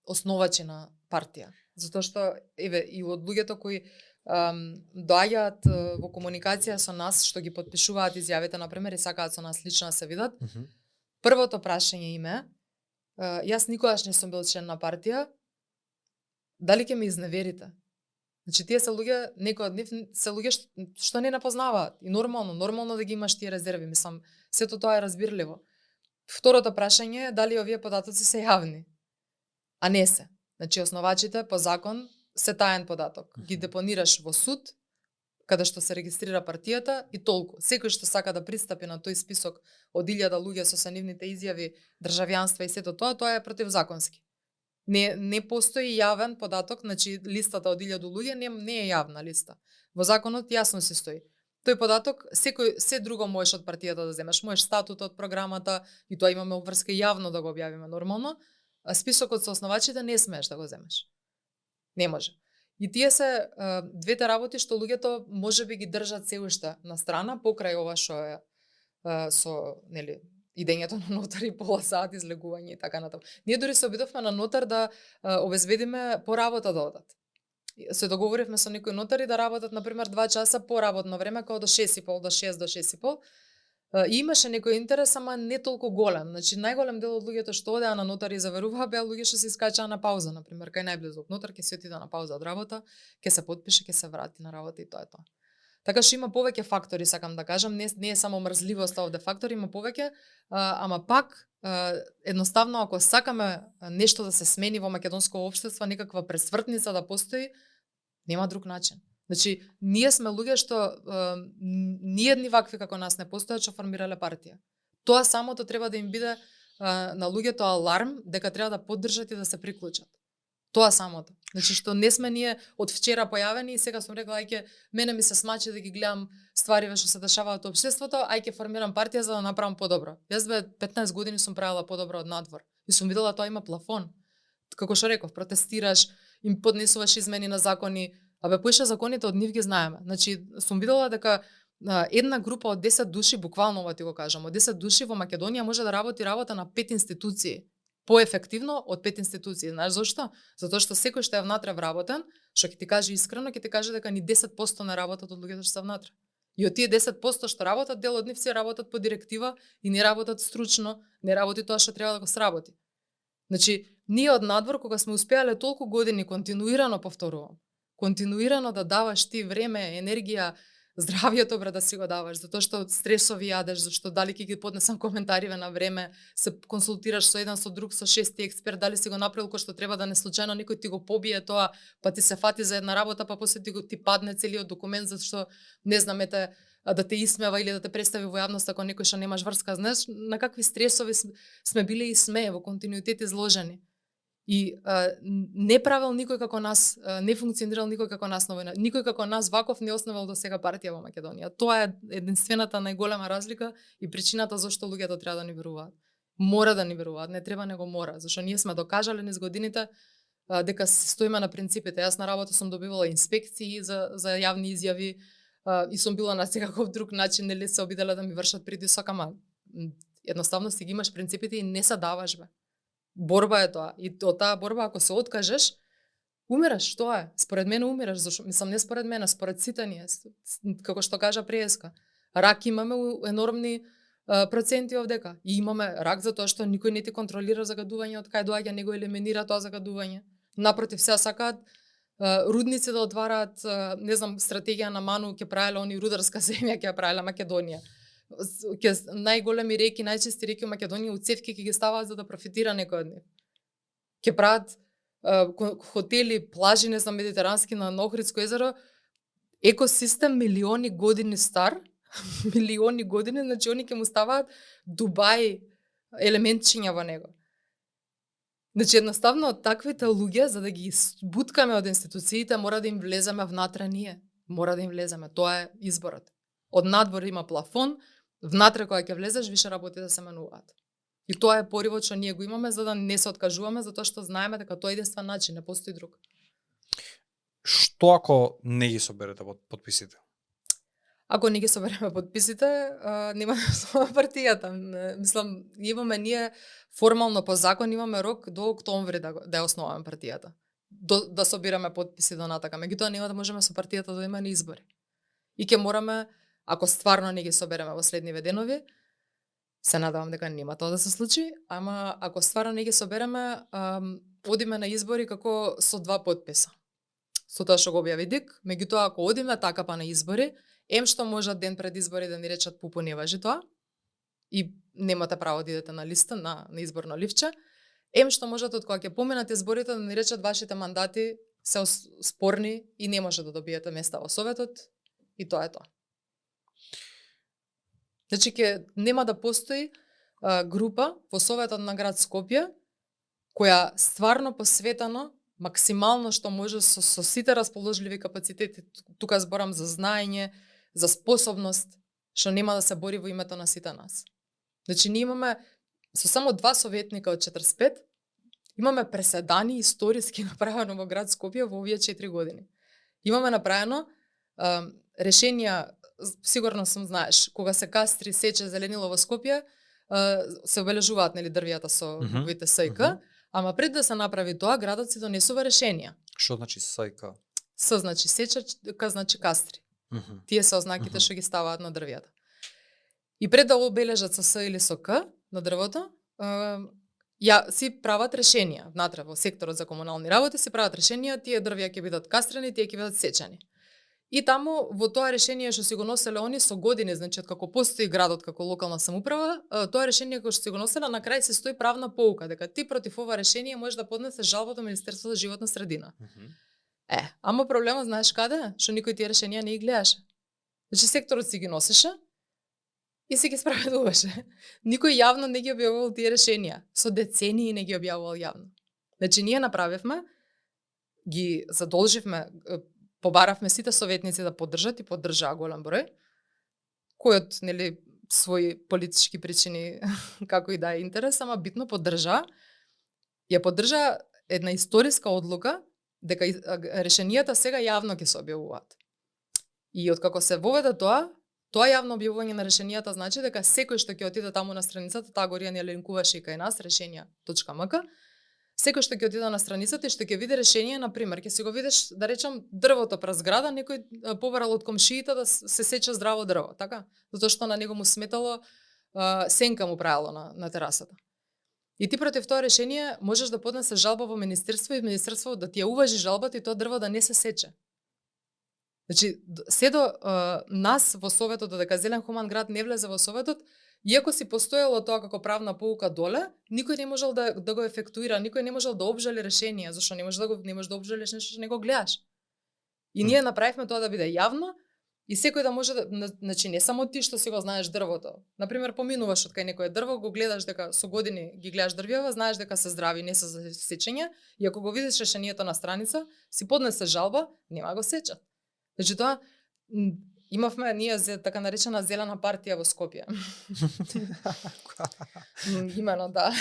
B: основачи на партија. Затоа што еве и од луѓето кои доаѓаат во комуникација со нас, што ги потпишуваат изјавите на пример и сакаат со нас лично да се видат, првото прашање им е: јас никогаш не сум бил член на партија, дали ќе ме изневерите? Значи тие се луѓе, некои од нив се луѓе што не напознаваат и нормално да ги имаш тие резерви, мислам, сето тоа е разбирливо. Второто прашање е дали овие податоци се јавни, а не се. Значи, основачите по закон се таен податок. Ги депонираш во суд, каде што се регистрира партијата и толку. Секој што сака да пристапи на тој список од 1000 луѓе со нивните изјави, државјанства и сето тоа е противзаконски. Не постои јавен податок, значи листата од 1000 луѓе не е јавна листа. Во законот јасно се стои. Тој податок, се друго можеш од партијата да земеш, можеш статутот, програмата, и тоа имаме обврска јавно да го објавиме нормално. А списокот со основачите не смееш да го земеш. Не може. И тие се двете работи што луѓето можеби ги држат се уште на страна покрај ова што е со идењето на нотар и пола сат излегување и така натаму. Ние дури се обидовме на нотар да обезбедиме поработа да одат. Се договоривме со некои нотари да работат на пример 2 часа по работно време, како до 6:30 до 6 до 6:30. И имаше некој интерес, ама не толку голем. Значи, најголем дел од луѓето што одеа на нотари и заверуваа беа луѓе што се искачаа на пауза, на пример, кај најблизу од нотар, ќе се отиде на пауза од работа, ќе се потпише, ќе се врати на работа и тоа е тоа. Така што има повеќе фактори, сакам да кажам, не е само мрзливост овде фактори, има повеќе, ама пак едноставно ако сакаме нешто да се смени во македонско општество, некаква пресвртница да постои, нема друг начин. Значи, ние сме луѓе што ниедни вакви како нас не постојат што формирале партија. Тоа самото треба да им биде на луѓето аларм дека треба да поддржат и да се приклучат. Тоа самото. Значи што не сме ние од вчера појавени и сега сум рекла ајке мене ми се смачи да ги гледам ствариве што се дешаваат во општеството, ајке формирам партија за да направам подобро. Јас 15 години сум правела подобро од надвор и сум видела тоа има плафон. Како што реков, протестираш, им поднесуваш измени на закони. Поише законите од нив ги знаеме. Значи, сум видела дека една група од 10 души, буквално ова ти го кажам, од 10 души во Македонија може да работа на 5 институции. Поефективно од 5 институции. Знаеш зошто? Затоа што секој што е внатре вработен, што ќе ти каже искрено, ќе ти каже дека ни 10% не работат од луѓето што се внатре. И од тие 10% што работат, дел од нив се работат по директива и не работат стручно, не работи тоа што треба да го сработи. Значи, ние од надвор кога сме успеале толку години континуирано повторувам, континуирано да даваш ти време, енергија, здравието да си го даваш, затоа што стресови јадеш, зашто дали ќе ги поднесам коментариве на време, се консултираш со еден, со друг, со шести експерт, дали си го направил кој што треба, да не случајно некој ти го побие тоа, па ти се фати за една работа, па после ти падне целиот документ зашто не знам да те исмева или да те представи во јавност ако некој што немаш врска. Знаеш на какви стресови сме биле и сме во континуитет изложени. И не правил никој како нас, не функционирал никој како нас на војна. Никој како нас ваков не основал до сега партија во Македонија. Тоа е единствената најголема разлика и причината зашто луѓето треба да ни веруваат. Мора да ни веруваат, не треба него мора, зашто ние сме докажале низ годините дека се стоиме на принципите. Јас на работа сум добивала инспекции за јавни изјави и сум била на секаков друг начин, нели се обиделе да ми вршат притисок, ама едноставно си ги имаш принципите и не се даваш бе. Борба е тоа. И од таа борба ако се откажеш, умираш, тоа е. Според мене умираш, зашто мислам не според мене, според сите ние. Како што кажа Приеска, рак имаме енормни проценти овдека. И имаме рак затоа што никој не ти контролира загадување од кај доаѓа, не го елиминира тоа загадување. Напротив, сега сакаат рудници да отвараат, не знам, стратегија на Ману ќе правеле они рударска земја ќе ја правеле Македонија. Најголеми реки, најчисти реки во Македонија уцевки ќе ги ставаат за да профитира некој од нив. Ќе прават хотели, плажи, не знам, медитерански на Охридско езеро, екосистем милиони години стар, милиони години, значи они ќе му ставаат Дубај елементчиња во него. Значи едноставно таквите луѓе за да ги буткаме од институциите мора да им влеземе внатре ние. Мора да им влеземе, тоа е изборот. Од надвор има плафон, внатре кога ќе влезеш више работи да се менуваат. И тоа е поривот што ние го имаме за да не се откажуваме, затоа што знаеме дека тоа е единствен начин, не постои друг.
C: Што ако не ги соберете подписите?
B: Ако не ги собереме подписите, нема да партијата. Мислам, имаме ние формално по закон имаме рок до октомври да ја основаме партијата. Да собираме подписи до натака. Меѓутоа нема да можеме со партијата да имаме избори. И ќе мораме, ако стварно не ги собереме во следниве денови, се надевам дека нема тоа да се случи, ама ако стварно не ги собереме, одиме на избори како со 2 подписа. Со тоа што го објави ДИК, меѓутоа ако одиме така па на избори, што можат ден пред избори да ни речат пупу не важи тоа и немате право да идете на листа, на изборно ливче, што можат од кога ќе поминат изборите да ни речат вашите мандати се спорни и не може да добиете места во Советот и тоа е тоа. Значи нема да постои група во Советот на град Скопје која стварно посветено максимално што може со сите расположливи капацитети, тука зборам за знаење, за способност, што нема да се бори во името на сите нас. Значи ние имаме со само 2 советника од 45, имаме преседани историски направено во град Скопје во овие 4 години. Имаме направено решенија, сигурно сум знаеш, кога се кастри, сече, зеленило во Скопје, се обележуваат нели дрвијата со буквите СК, ама пред да се направи тоа, градот си донесува решенија.
C: Што значи СК?
B: С значи сеча, К значи кастри. Тие се ознаките што ги ставаат на дрвијата. И пред да обележат со С или со К на дрвото, си прават решенија. Внатре во секторот за комунални работи си прават решенија, тие дрвја ќе бидат кастрени, тие ќе бидат сечени. И таму во тоа решение што си го носеле они со години, значи од како постои градот како локална самоуправа, тоа решение кое што си го носеле на крај се стои правна поука дека ти против ова решение можеш да поднесеш жалба до Министерството за животна средина. Ама проблемот знаеш каде? Што никој тие решенија не ги гледаше. Значи секторот си ги носеше и си ги справедуваше. Никој јавно не ги објавувал тие решенија. Со децении не ги објавувал јавно. Значи ние направивме, ги задолживме, побаравме сите советници да поддржат и поддржаа голем број, којот нели своји политички причини како и да е интерес, ама битно поддржаа. Ја поддржаа една историска одлука дека решенијата сега јавно ќе се објавуваат. И откако се воведе тоа јавно објавување на решенијата значи дека секој што ќе отиде таму на страницата, таа го ни линкуваше и кај нас решенија.мк, секој што ќе отиде на страницата и што ќе види решение, на пример, ќе си го видиш, да речам, дрвото праз града, некој побарал од комшиите да се сече здраво дрво, така? Затоа што на него му сметало сенка му правело на терасата. И ти против тоа решение можеш да поднесеш жалба во министерство и министерството да ти ја уважи жалбата и тоа дрво да не се сече. Значи, се до нас во Советот, додека Зелен хуман град не влезе во Советот, иако си постоело тоа како правна поука доле, никој не можел да го ефектуира, никој не можел да обжали решение, зашто не можеш да обжалиш нешто што не го гледаш. И ние направивме тоа да биде јавно и секој да може да, значи не само ти што си го знаеш дрвото. Например, поминуваш од кај некое дрво, го гледаш дека со години ги гледаш дрвјава, знаеш дека се здрави, не се за сечење, и ако го видиш решението на страница, си поднесе жалба, нема го сечат. Значи тоа имавме ние така наречена зелена партија во Скопје. Имено, да.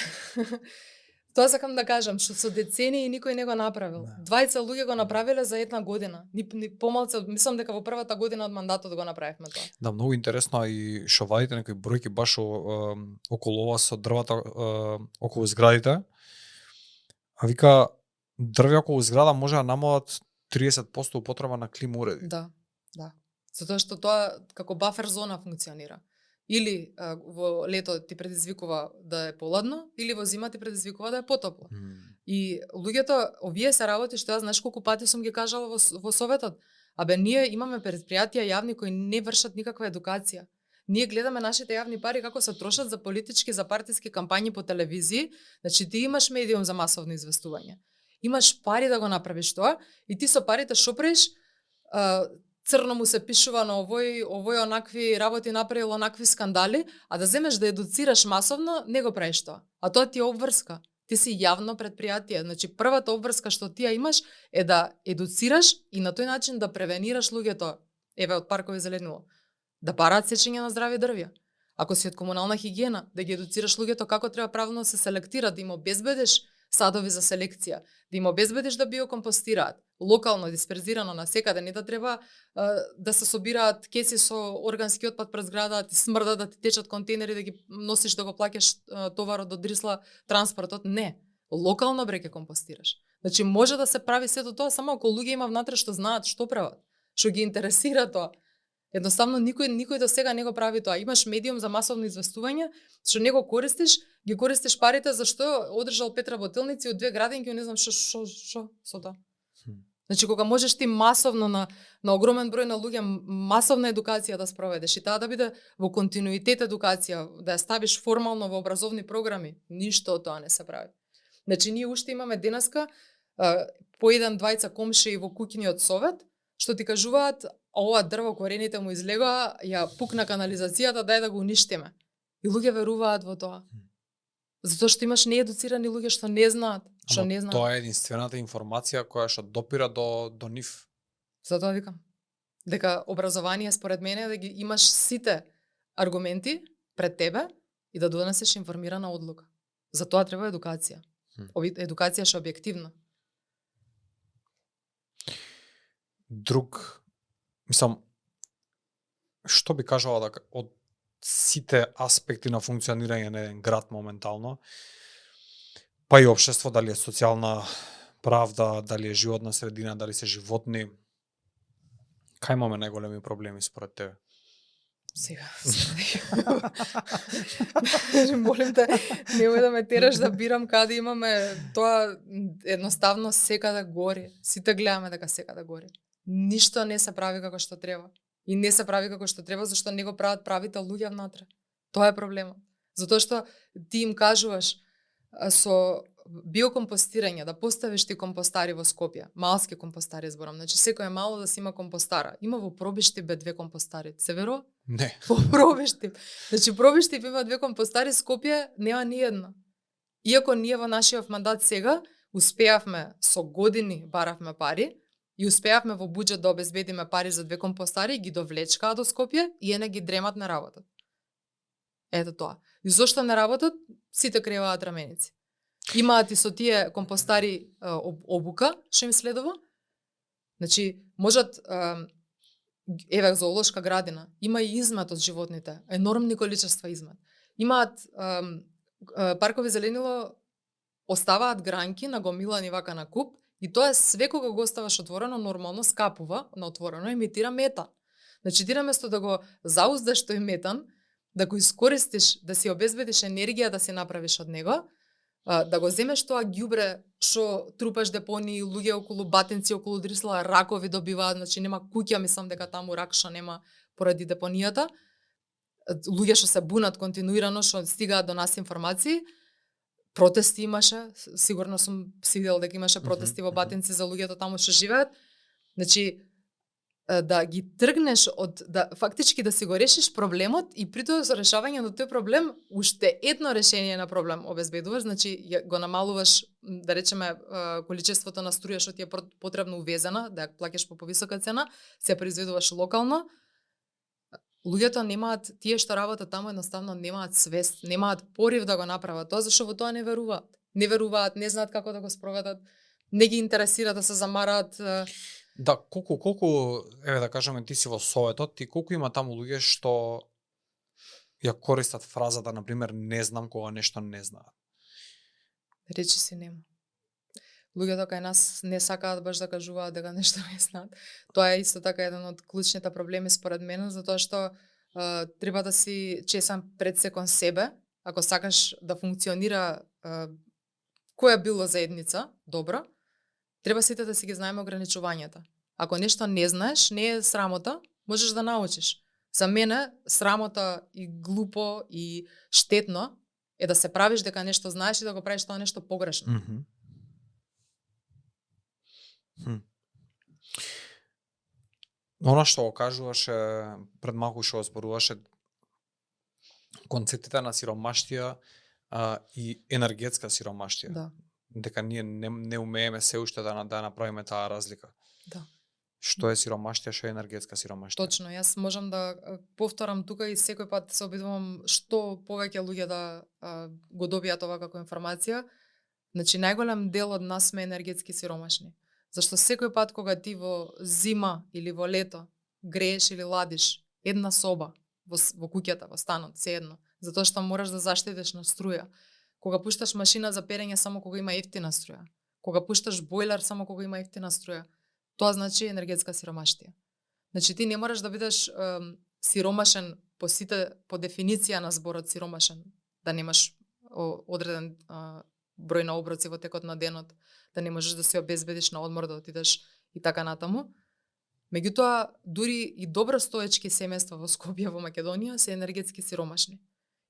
B: Тоа сакам да кажам, што со децении никој не го направил. Двајца луѓе го направиле за една година. Ни помалку, мислам дека во првата година од мандатот го направивме тоа.
C: Да, многу интересно, и што вадите некои бројки баш околу ова со дрвата околу зградите. А вика, дрвја околу зграда може да намалат 30% употреба на клима уреди.
B: Да, да. Затоа што тоа како бафер зона функционира. Или во лето ти предизвикува да е поладно, или во зима ти предизвикува да е потопло. И луѓето, овие се работи што јас знаеш колку пати сум ги кажала во Советот. Абе, ние имаме предпријатија јавни кои не вршат никаква едукација. Ние гледаме нашите јавни пари како се трошат за политички, за партиски кампањи по телевизии. Значи ти имаш медиум за масовно известување. Имаш пари да го направиш тоа и ти со парите што правиш? Црно му се пишува на овој онакви работи направил, онакви скандали, а да земеш да едуцираш масовно, не го правиш тоа. А тоа ти е обврска. Ти си јавно предпријатие. Значи првата обврска што ти ја имаш е да едуцираш и на тој начин да превенираш луѓето, еве од паркови зеленило, да бараат сечење на здрави дрвја. Ако си од комунална хигиена, да ги едуцираш луѓето како треба правилно да се селектира, да им обезбедиш садови за селекција, да им обезбедиш да биокомпостираат, локално дисперзирано насекаде, не да треба да се собираат кеси со органски отпад пред зграда, да ти смрдат, да ти течат контейнери, да ги носиш да го плаќаш товарот од Дрисла, транспортот, не. Локално бреке компостираш. Значи може да се прави сето тоа само ако луѓе има внатре што знаат што прават, што ги интересира тоа. Едноставно никој до сега не го прави тоа. Имаш медиум за масовно известување, што не го користиш, ги користиш парите за што одржал 5 работилници од 2 градинки, не знам што со тоа. Значи кога можеш ти масовно на огромен број на луѓе масовна едукација да спроведеш и таа да биде во континуитет едукација, да ја ставиш формално во образовни програми, ништо од тоа не се прави. Значи ние уште имаме денеска по 1-2 комшии во куќиниот совет што ти кажуваат ова дрво корените му излегоа, ја пукна канализацијата, дај да го уништиме. И луѓе веруваат во тоа. Затоа што имаш неедуцирани луѓе што не знаат,
C: Тоа е единствената информација која што допира до нив.
B: Затоа викам дека образование според мене е да ги имаш сите аргументи пред тебе и да донесеш информирана одлука. За тоа треба едукација. Едукација што е објективна.
C: Мислам, што би кажала дека од сите аспекти на функционирање на еден град моментално, па и општество, дали е социјална правда, дали е животна средина, дали се животни, кај имаме најголеми проблеми според тебе?
B: Сега. Молим те, немој да ме тераш да бирам каде имаме тоа, едноставно секаде гори. Сите гледаме дека секаде гори. Ништо не се прави како што треба. И не се прави како што треба, зашто не го прават правите луѓе внатре. Тоа е проблемот. Затоа што ти им кажуваш со биокомпостирање, да поставиш ти компостари во Скопје, малски компостари зборам, значи секој е мало да си има компостара. Има во Пробишти 2 компостари. Се верува?
C: Не.
B: Во Пробишти. Значи Пробишти има 2 компостари, Скопје нема ни една. Иако ние во нашиот мандат сега успеавме со години баравме пари, и успеавме во буџет да обезбедиме пари за 2 компостари, ги довлечкаа до Скопје и не ги дремат на работат. Ето тоа. И зошто не работат? Сите креваат раменици. Имаат и со тие компостари обука, што им следува. Значи, можат, еве зоолошка градина, има и измет од животните, енормни количества измет. Имаат паркови зеленило, оставаат гранки нагомилани вака на куп, и тоа све кога го оставаш отворено, нормално скапува на отворено, емитира метан. Значи ти наместо да го зауздаш тој метан, да го искористиш, да си обезбедиш енергија да си направиш од него, да го земеш тоа ѓубре што трупаш депонии, луѓе околу Батинци, околу Дрисла, ракови добиваат, значи нема куќа, мислам дека таму рак што нема поради депонијата. Луѓе што се бунат континуирано, што стигаат до нас информации. Протести имаше, сигурно сум си видел дека имаше протести во Батинци за луѓето таму што живеат. Значи, да ги тргнеш фактички да си го решиш проблемот и при тоа за решавање на тој проблем уште едно решение на проблем обезбедуваш, значи го намалуваш, да речеме, количеството на струја што ти е потребно увезена, да ја плаќаш по повисока цена, се произведуваш локално. Луѓето немаат, тие што работат таму едноставно немаат свест, немаат порив да го направат тоа, зашто во тоа не веруваат. Не веруваат, не знаат како да го спроведат, не ги интересира да се замараат.
C: Да, колку, еве да кажеме, ти си во Советот, и колку има таму луѓе што ја користат фразата, например, не знам кога нешто не знаат?
B: Речи си нема. Луѓето кај нас не сакаат баш да кажуваат дека нешто не знаат. Тоа е исто така еден од клучните проблеми според мене, затоа што треба да си чесам пред секон себе, ако сакаш да функционира која било заедница, добро, треба сите да си ги знаеме ограничувањата. Ако нешто не знаеш, не е срамота, можеш да научиш. За мене срамота и глупо и штетно е да се правиш дека нешто знаеш и да го правиш тоа нешто погрешно.
C: Она што го кажуваше пред малку, што го зборуваше концептите на сиромаштија и енергетска сиромаштија.
B: Да.
C: Дека ние не умееме се уште да направиме таа разлика.
B: Да.
C: Што е сиромаштија, што е енергетска сиромаштија?
B: Точно, јас можам да повторам тука и секој пат се обидувам што повеќе луѓе да го добијат ова како информација. Значи, најголем дел од нас сме енергетски сиромашни. Зашто секој пат кога ти во зима или во лето грееш или ладиш една соба во куќата, во станот, сеедно, затоа што мораш да заштедиш на струја. Кога пушташ машина за перење само кога има ефтина струја. Кога пушташ бойлер само кога има ефтина струја. Тоа значи енергетска сиромаштија. Значи ти не мораш да бидеш сиромашен по дефиниција на зборот сиромашен, да немаш одреден број на оброци во текот на денот, да не можеш да се обезбедиш на одмор, да отидеш и така натаму. Меѓутоа, дури и добро стоечки семејства во Скопје, во Македонија, се енергетски сиромашни.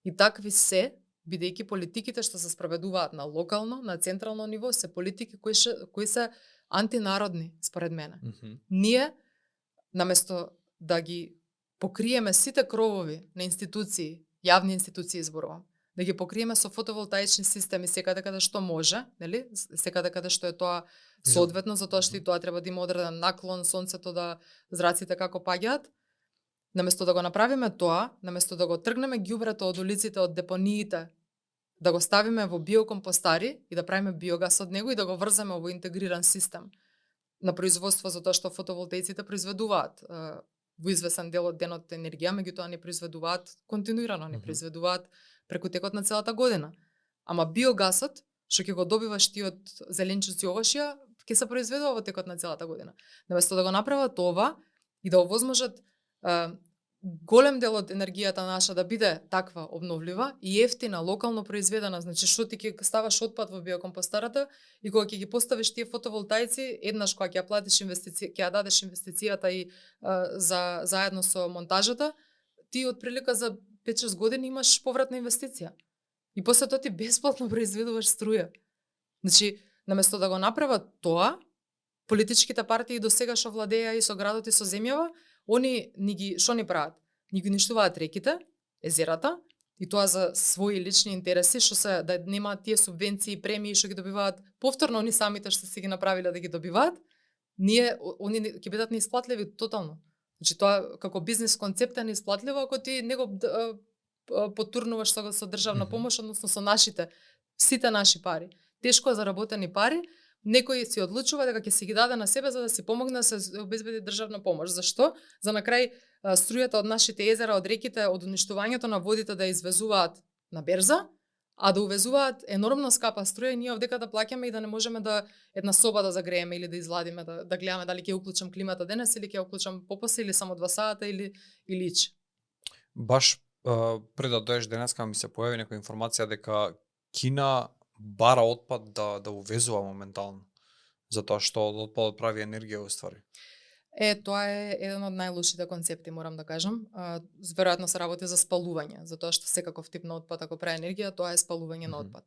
B: И такви се, бидејќи политиките што се спроведуваат на локално, на централно ниво, се политики кои се антинародни, според мене. Ние, наместо да ги покриеме сите кровови на институции, јавни институции зборувам, да ги покриеме со фотоволтаични системи секаде каде што може, нели? Секаде каде што е тоа соодветно, затоа што и тоа треба да има одреден наклон, сонцето да зраците како паѓаат. Наместо да го направиме тоа, наместо да го тргнеме ѓубрето од улиците, од депониите, да го ставиме во биокомпостари и да правиме биогас од него и да го врземе во интегриран систем на производство, затоа што фотоволтаиците произведуваат во извесен дел од денот енергија, меѓутоа не произведуваат континуирано, не произведуваат преку текот на целата година. Ама биогасот, што ќе го добиваш ти од зеленчуци и овошја, ќе се произведува во текот на целата година. Наместо да го направат ова и да овозможат голем дел од енергијата наша да биде таква обновлива и ефтина, локално произведена, значи што ти ќе ставаш отпад во биокомпостарата и кога ќе ги поставиш тие фотоволтаици, еднаш кога ќе ја платиш ќе ја дадеш инвестицијата и заедно со монтажата, ти отприлика за 5-6 години имаш повратна инвестиција. И после тоа ти бесплатно произведуваш струја. Значи, наместо да го направат тоа, политичките партии до сега што владеа и со градот и со земјава, они што ни прават? Ни ги уништуваат реките, езерата, и тоа за своји лични интереси, што се да немаат тие субвенции и премии што ги добиваат повторно они самите што си ги направиле да ги добиваат, они ќе бидат неисплатливи тотално. Значи тоа како бизнес концепт е неисплатливо ако ти не го потурнуваш со државна помош, односно со сите наши пари. Тешко заработени пари, некој си одлучува дека ќе си ги даде на себе за да си помогне да се обезбеди државна помош. Зашто? За на крај струјата од нашите езера, од реките, од уништувањето на водите да извезуваат на берза, а да увезуваат енормно скапа струја и ние овдека да плаќаме и да не можеме да една соба да загрееме или да изладиме, да гледаме дали ќе уклучам климата денес или ќе уклучам попосле или само 2 сата или ич.
C: Баш пред да доеш денеска ми се појави некоја информација дека Кина бара отпад да увезува моментално, затоа што од отпадот прави енергија уствари.
B: Тоа е еден од најлошите концепти, морам да кажам. Веројатно се работи за спалување, затоа што секаков тип на отпад, ако прави енергија, тоа е спалување на отпад.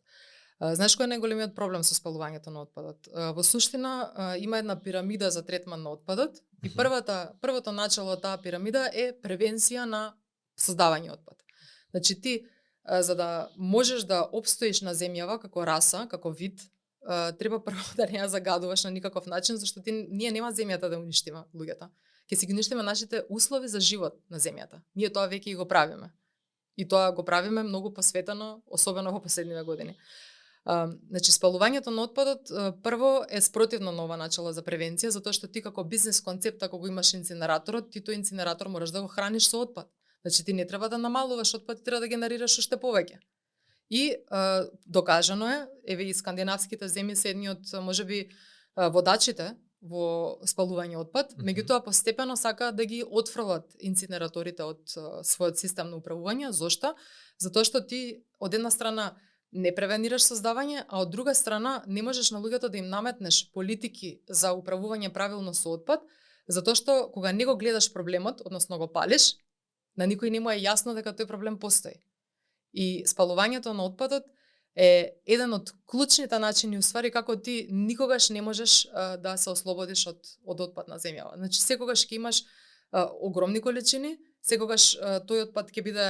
B: Знаеш кој е најголемиот проблем со спалувањето на отпадот? Во суштина има една пирамида за третман на отпадот и првото начало од таа пирамида е превенција на создавање отпад. Значи ти за да можеш да опстоиш на земјава како раса, како вид, треба прво да не ја загадуваш на никаков начин, зашто ние нема земјата да уништиме луѓето. Ќе си ги уништиме нашите услови за живот на земјата. Ние тоа веќе го правиме. И тоа го правиме многу посветено, особено во последниве години. Значи спалувањето на отпадот прво е спротивно на ова начало за превенција, затоа што ти како бизнес концепт ако го имаш инцинераторот, ти тој инцинератор можеш да го храниш со отпад. Значи ти не треба да намалуваш отпад, треба да генерираш уште повеќе. И докажано е, еве и скандинавските земји се едни од можеби водачите во спалување отпад, меѓутоа постепено сакаат да ги отфрлат инцинераторите од својот систем на управување. Зошто? Затоа што ти од една страна не превенираш создавање, а од друга страна не можеш на луѓето да им наметнеш политики за управување правилно со отпад, затоа што кога не го гледаш проблемот, односно го палиш, на никој не му е јасно дека тој проблем постои. И спалувањето на отпадот е еден од клучните начини уствари како ти никогаш не можеш да се ослободиш од отпад на земјава. Значи секогаш ќе имаш огромни количини, секогаш тој отпад ќе биде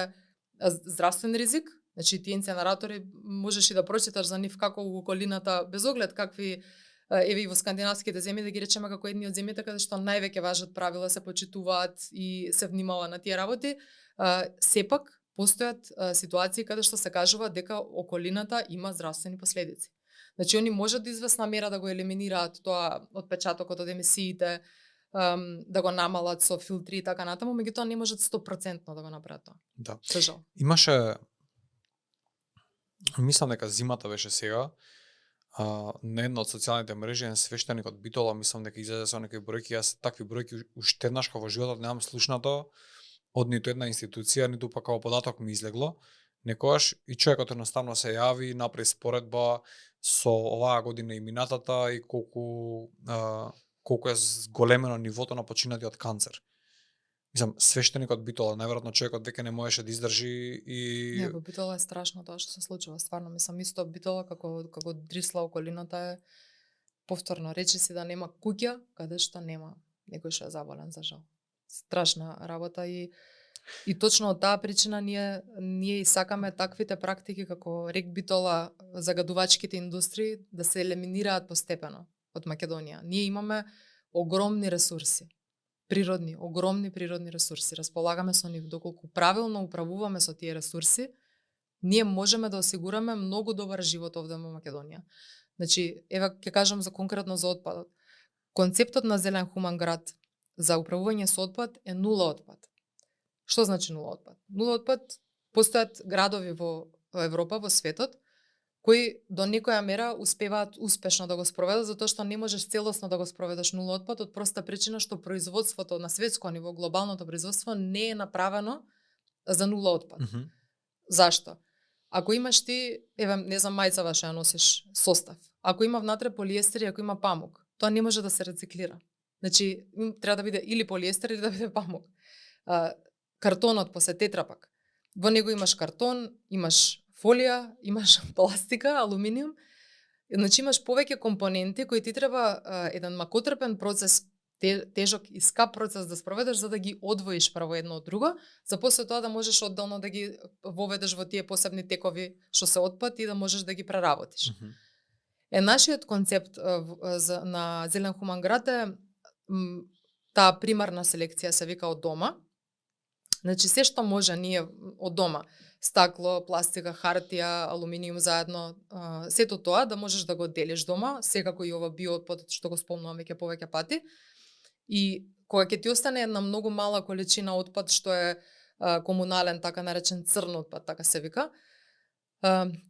B: здравствен ризик. Значи тие инцинератори можеш и да прочиташ за нив како во околината без оглед какви еве и во скандинавските земји да ги речеме како едни од земјите каде што највеќе важат правила, се почитуваат и се внимава на тие работи, сепак постојат ситуации каде што се кажува дека околината има здравствени последици. Значи они можат до известна мера да го елиминираат тоа отпечатокот од емисиите, да го намалат со филтри и така натаму, меѓутоа не можат 100% да го направат тоа.
C: Да.
B: За жал.
C: Имаше, мислам дека зимата беше сега, на една од социјалните мрежи, еден свештеник од Битола, мислам дека излезе со некои бројки, јас такви бројки уште еднаш во животот немам слушнато од ниту една институција, ниту па како податок ми излегло. Некогаш и човекот едноставно се јави, направи споредба со оваа година и минатата и колку е зголемено нивото на починати од канцер. Мислам, свештеникот Битола, најверојатно човекот веќе не можеше да издржи и
B: Не, во Битола е страшно тоа што се случува, стварно мислам исто Битола како дрисла околината е повторно речи си да нема куќа каде што нема некој што е заболен, за жал. Страшна работа и точно од таа причина ние и сакаме таквите практики како рек Битола, загадувачките индустрии да се елиминираат постепено од Македонија. Ние имаме огромни ресурси. Огромни природни ресурси. Располагаме со нив. Доколку правилно управуваме со тие ресурси, ние можеме да осигураме многу добар живот овде во Македонија. Значи, еве ќе кажам конкретно за отпадот. Концептот на зелен хуман град за управување со отпад е нула отпад. Што значи нула отпад? Нула отпад, постојат градови во Европа, во светот, кои до некоја мера успеваат успешно да го спроведат, затоа што не можеш целосно да го спроведеш нула отпад од проста причина што производството на светско ниво, глобалното производство не е направено за нула отпад. Зашто? Ако имаш ти, еве, не знам, мајца ваша ја носиш состав. Ако има внатре полиестер и ако има памук, тоа не може да се рециклира. Значи, треба да биде или полиестер или да биде памук. Картонот после тетрапак. Во него имаш картон, имаш фолија, имаш пластика, алуминиум. Значи имаш повеќе компоненти кои ти треба еден макотрпен процес, тежок и скап процес да спроведеш за да ги одвоиш право едно од друго, за после тоа да можеш одделно да ги воведеш во тие посебни текови што се отпад и да можеш да ги преработиш. Нашиот концепт на зелен хуман град е таа примарна селекција се вика од дома. Значи се што може ние од дома, стакло, пластика, хартија, алуминиум заедно, сето тоа да можеш да го делиш дома, секако и ова биоотпад што го спомнувам веќе повеќе пати. И кога ќе ти остане една многу мала количина отпад што е комунален, така наречен црн отпад, така се вика,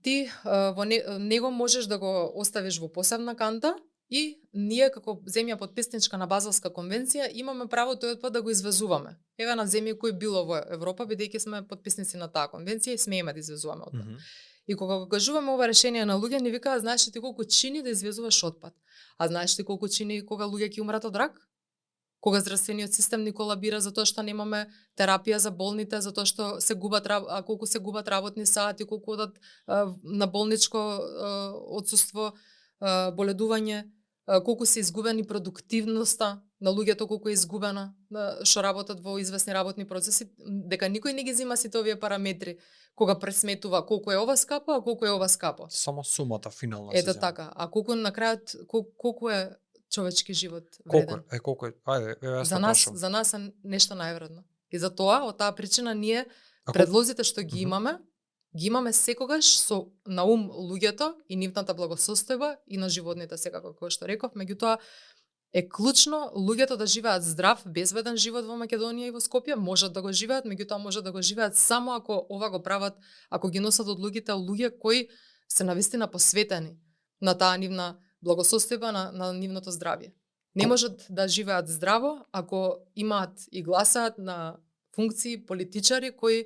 B: ти во него можеш да го оставиш во посебна канта и ние како земја потписничка на Базелска конвенција имаме право тој отпад да го извезуваме. Еве на земји кои било во Европа, бидејќи сме потписници на таа конвенција и смееме да извезуваме отпад. И кога го кажуваме ова решение на луѓе, ни викаат, знаеш ли ти колку чини да извезуваш отпад? А знаеш ли колку чини кога луѓе ќе умрат од рак? Кога здравствениот систем ни колабира за тоа што немаме терапија за болните, за тоа што се губат колку се губат работни сати, колку одат на болничко отсуство, боледување, колку се изгубени продуктивноста на луѓето, колку е изгубена што работат во известни работни процеси, дека никој не ги зема сите овие параметри кога пресметува колку е ова скапо, а колку е ова скапо.
C: Само сумата финална
B: Ето
C: се зема.
B: така. А колку на крајот колку е човечки живот вреден?
C: Колку е? Ајде, јас
B: За нас е нешто највредно. И за тоа, од таа причина ние
C: Ако-
B: предлозите што ги имаме секогаш со на ум луѓето и нивната благосостојба и на животните секако, како што реков, меѓутоа е клучно луѓето да живеат здрав, безбеден живот во Македонија и во Скопје, можат да го живеат, меѓутоа можат да го живеат само ако ова го прават, ако ги носат од луѓе кои се навистина посветени на таа нивна благосостојба, на нивното здравје. Не можат да живеат здраво ако имаат и гласаат на функции политичари кои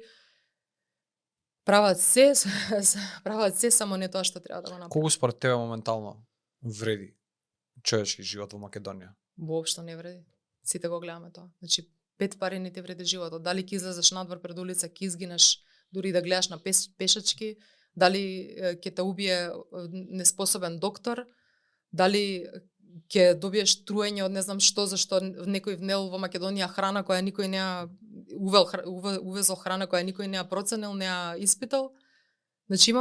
B: прават се само не тоа што треба да го направат.
C: Колку според тебе моментално вреди човечки живот во Македонија?
B: Воопшто не вреди. Сите го гледаме тоа. Значи, 5 пари не ти вреди животот. Дали ќе излезеш надвор пред улица, ќе изгинеш дури да гледаш на пешачки, дали ќе те убие неспособен доктор, дали ќе добиеш труење од не знам што, зашто некој внел во Македонија храна која никој не ја увезол храна која никој не ја проценил, не ја испитал. Значи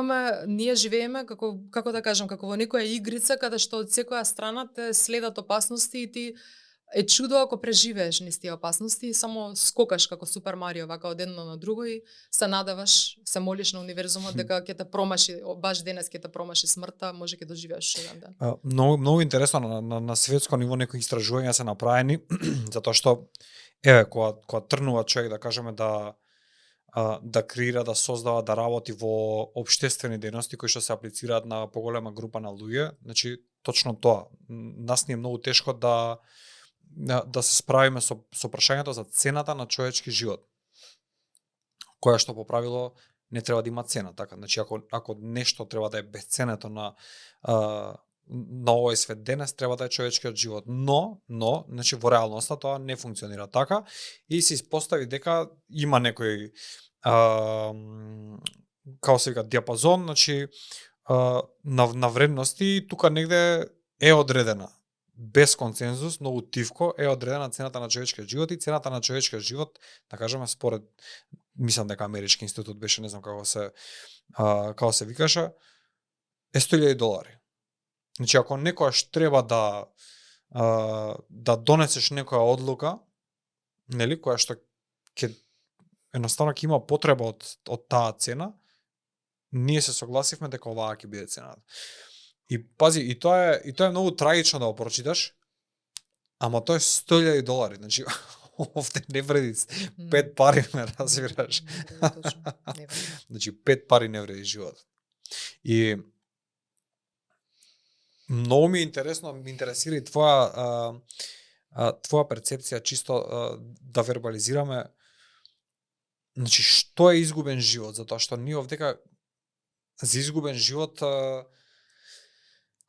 B: ние живееме како да кажам, како во некоја игрица каде што од секоја страна те следат опасности и ти е чудо ако преживееш низ тие опасности и само скокаш како Супер Марио вака од едно на друго и се надеваш, се молиш на универзумот дека ќе те промаши, баш денес ќе те промаши смртта, може ќе доживееш еден ден.
C: Многу интересно на светско ниво некои истражувања се направени затоа што кога трнува човек да кажеме да креира, да создава, да работи во општествени дејности кои што се аплицираат на поголема група на луѓе, значи точно тоа. Нас ни е многу тешко да се справиме со прашањето за цената на човечки живот, која што по правило не треба да има цена, така. Значи ако нешто треба да е бесценето на овој свет денес, треба да е човечкиот живот. Но, значи во реалноста тоа не функционира така и се испостави дека има некој како се вика диапазон, значи на вредности тука негде е одредена без консензус, многу тивко е одредена цената на човечкиот живот и цената на човечкиот живот, да кажеме според мислам дека Амерички институт беше, не знам како се викаше, е $100,000. Значи ако некојаш треба да донесеш некоја одлука, нели, која што ќе едноставно ќе има потреба од таа цена, ние се согласивме дека оваа ќе биде цената. И пази, и тоа е многу трагично да го прочиташ, ама тоа е $100,000, значи овде не вреди 5 пари, ме разбираш. Значи 5 пари не вреди живот. И многу ми е интересно, ми интересира и твоја перцепција, чисто да вербализираме, значи што е изгубен живот, затоа што ние овдека за изгубен живот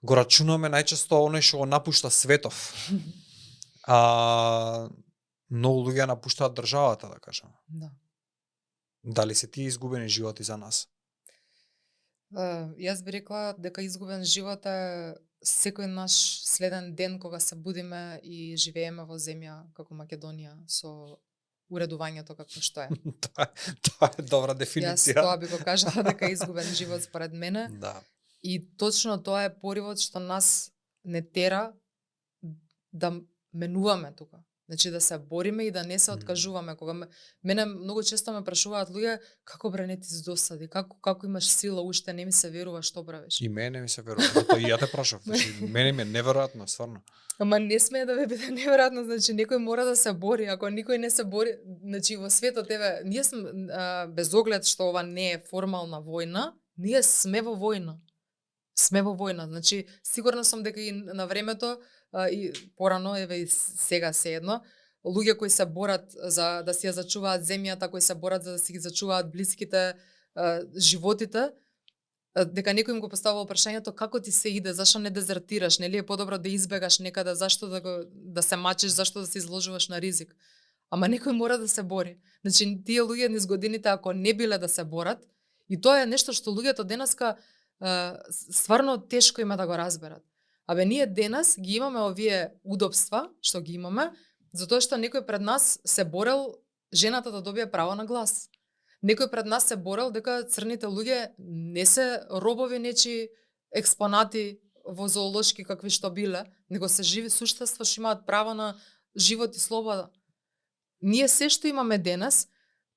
C: го рачунаме најчесто оној што го напушта светов. Многу луѓе напуштаат државата, да кажам.
B: Да.
C: Дали се тие изгубени животи за нас?
B: Јас би рекла дека изгубен живот е секој наш следен ден кога се будиме и живееме во земја како Македонија со уредувањето како што е.
C: Тоа е добра дефиниција.
B: Јас тоа би го кажала дека е изгубен живот според мене.
C: Да.
B: И точно тоа е поривот што нас не тера да менуваме тука. Значи да се бориме и да не се откажуваме. Кога мене многу често ме прашуваат луѓе како бре не ти досади, како имаш сила уште не ми се верува што правиш.
C: И мене ми се верува, затоа и ја те прашав. Значи мене ми е неверојатно, стварно.
B: Ама не смее да ве биде неверојатно, значи некој мора да се бори, ако никој не се бори, значи во светот ние сме без оглед што ова не е формална војна, ние сме во војна. Сме во војна, значи сигурна сум дека и на времето и порано и сега се едно, луѓе кои се борат за да си ја зачуваат земјата, кои се борат за да си ги зачуваат блиските, животите, дека некој им го поставува прашањето како ти се иде, зашто не дезертираш, нели е подобро да избегаш некаде, зашто да се мачиш, зашто да се изложуваш на ризик. Ама некој мора да се бори. Значи тие луѓе низ годините ако не биле да се борат, и тоа е нешто што луѓето денеска стварно тешко има да го разберат. Абе ние денес ги имаме овие удобства што ги имаме, затоа што некој пред нас се борел жената да добие право на глас. Некој пред нас се борел дека црните луѓе не се робови нечи експонати во зоолошки какви што биле, него се живи суштества што имаат право на живот и слобода. Ние се што имаме денес,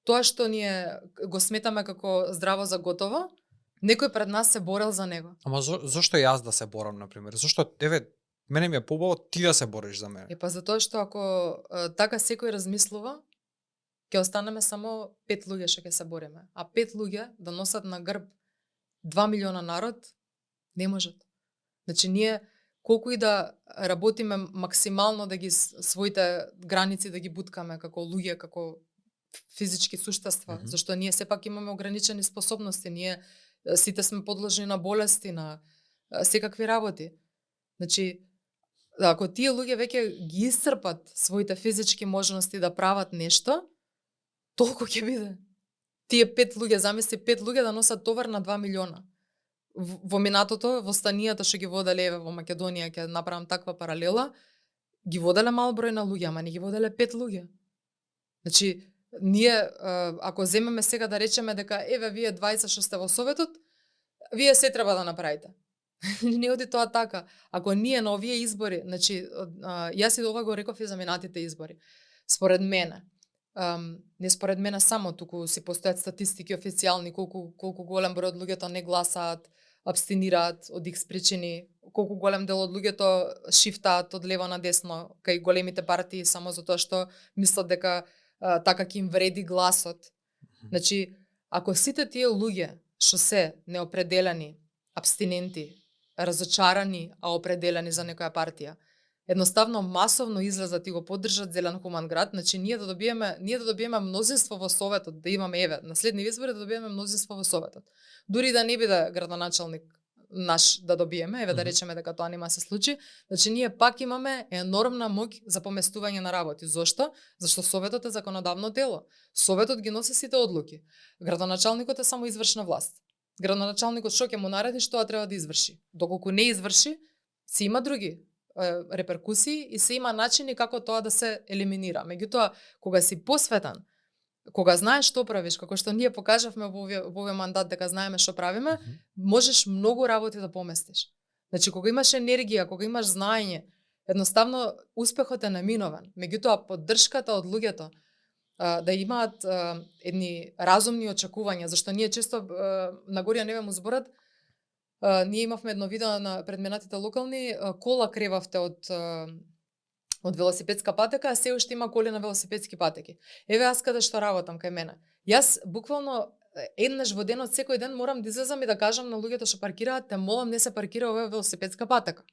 B: тоа што ние го сметаме како здраво за готово, некој пред нас се борел за него.
C: Ама зошто јас да се борам, например? Зошто мене ми е побаво ти да се бориш за мене?
B: Па затоа што ако така секој размислува, ќе останеме само 5 луѓе што ќе се бориме. А 5 луѓе да носат на грб 2 милиона народ, не можат. Значи ние колку и да работиме максимално да ги своите граници да ги буткаме како луѓе, како физички суштества, зашто ние сепак имаме ограничени способности, ние сите сме подложени на болести, на секакви работи. Значи, ако тие луѓе веќе ги исцрпат своите физички можности да прават нешто, толку ќе биде. Тие 5 луѓе, замисли 5 луѓе да носат товар на 2 милиона. Во минатото, во станијата што ги воделе во Македонија, ќе направам таква паралела, ги воделе мал број на луѓе, ама не ги воделе 5 луѓе. Значи, ние, ако земеме сега да речеме дека, еве, вие 20 што сте во Советот, вие се треба да направите. Не оди тоа така. Ако ние на овие избори, значи, јас и ова го реков и за минатите избори, според мене, не според мене само, туку си постојат статистики официјални, колку голем број од луѓето не гласаат, абстинираат од икс причини, колку голем дел од луѓето шифтаат од лево на десно кај големите партии само затоа што мислат дека така ќе им вреди гласот. Значи, ако сите тие луѓе што се неопределени, абстиненти, разочарани, а определени за некоја партија, едноставно масовно излезат и го поддржат Зелен хуман град, значи ние да добиеме мнозинство во Советот, да имаме, еве, на следни избори да добиеме мнозинство во Советот. Дури да не биде градоначалник наш да добиеме, еве да речеме дека тоа нема се случи, значи ние пак имаме енормна моќ за поместување на работи. Зошто? Зашто Советот е законодавно тело. Советот ги носи сите одлуки. Градоначалникот е само извршна власт. Градоначалникот што ќе му нареди, што треба да изврши. Доколку не изврши, си има други реперкусии и се има начини како тоа да се елиминира. Меѓутоа, кога си посветен, кога знаеш што правиш, како што ние покажавме во овој мандат дека знаеме што правиме, можеш многу работи да поместиш. Значи, кога имаш енергија, кога имаш знаење, едноставно успехот е неминовен. Меѓутоа, поддршката од луѓето да имаат едни разумни очекувања, зашто ние често на Горија Неве му зборат, ние имавме едно видео на предменатите локални, кола кревавте од велосипедска патека, а се уште има коли на велосипедски патеки. Еве аз каде што работам кај мене. Јас буквално еднаш во денот секој ден морам да излезам и да кажам на луѓето што паркираат, те молам не се паркира оваа велосипедска патека.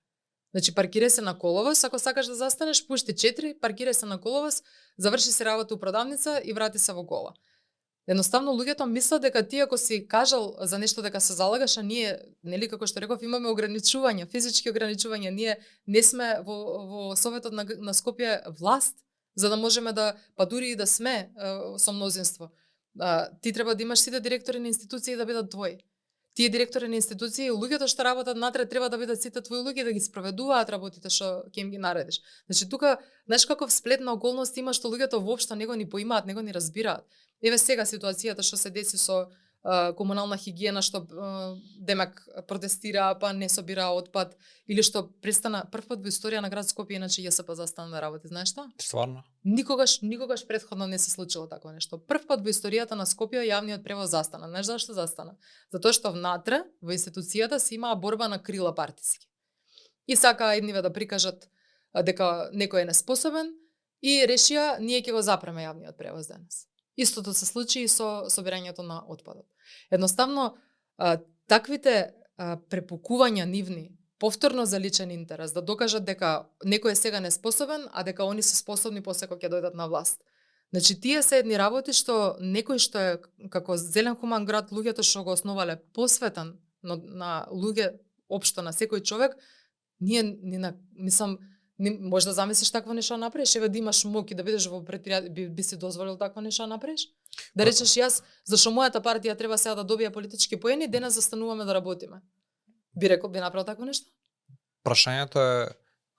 B: Значи паркирај се на коловоз, ако сакаш да застанеш, пушти 4, паркирај се на коловоз, заврши се работа у продавница и врати се во кола. Едноставно луѓето мислат дека ти ако си кажал за нешто дека се залагаш, а ние, нели како што реков, имаме ограничувања, физички ограничувања. Ние не сме во Советот на Скопје власт за да можеме да, па дури и да сме со мнозинство. Ти треба да имаш сите директори на институции да бидат твои. Тие директори на институции, луѓето што работат натре треба да бидат сите твои луѓе да ги спроведуваат работите што ќе им ги наредиш. Значи тука, знаеш каков сплет на околности има што луѓето воопшто него ни поимаат, него ни разбираат. Еве сега ситуацијата што се деси со комунална хигиена што демек протестира, па не собира отпад или што престана прв пат во историја на град Скопје, иначе ЈСП застана да работи, знаеш што?
C: Стварно?
B: Никогаш претходно не се случило такво нешто. Прв пат во историјата на Скопје јавниот превоз застана. Знаеш зашто застана? Затоа што внатре во институцијата се имаа борба на крила партиски. И сакаа едниве да прикажат дека некој е неспособен и решија ние ќе го запреме јавниот превоз денес. Истото се случи и со собирањето на отпадот. Едноставно, таквите препукувања нивни, повторно за личен интерес, да докажат дека некој е сега неспособен, а дека они се способни после кога ќе дојдат на власт. Значи, тие се едни работи што некој што е како Зелен хуман град, луѓето што го основале посветен на луѓе, општо на секој човек, ние ни на мислам може да замислиш такво нешто да направиш, еве да имаш моќ и да бидеш во предпријатие, би си дозволил такво нешто да направиш? Да речеш јас, зашто мојата партија треба сега да добија политички поени, денес застануваме да работиме. Би рекол, би направил такво нешто?
C: Прашањето е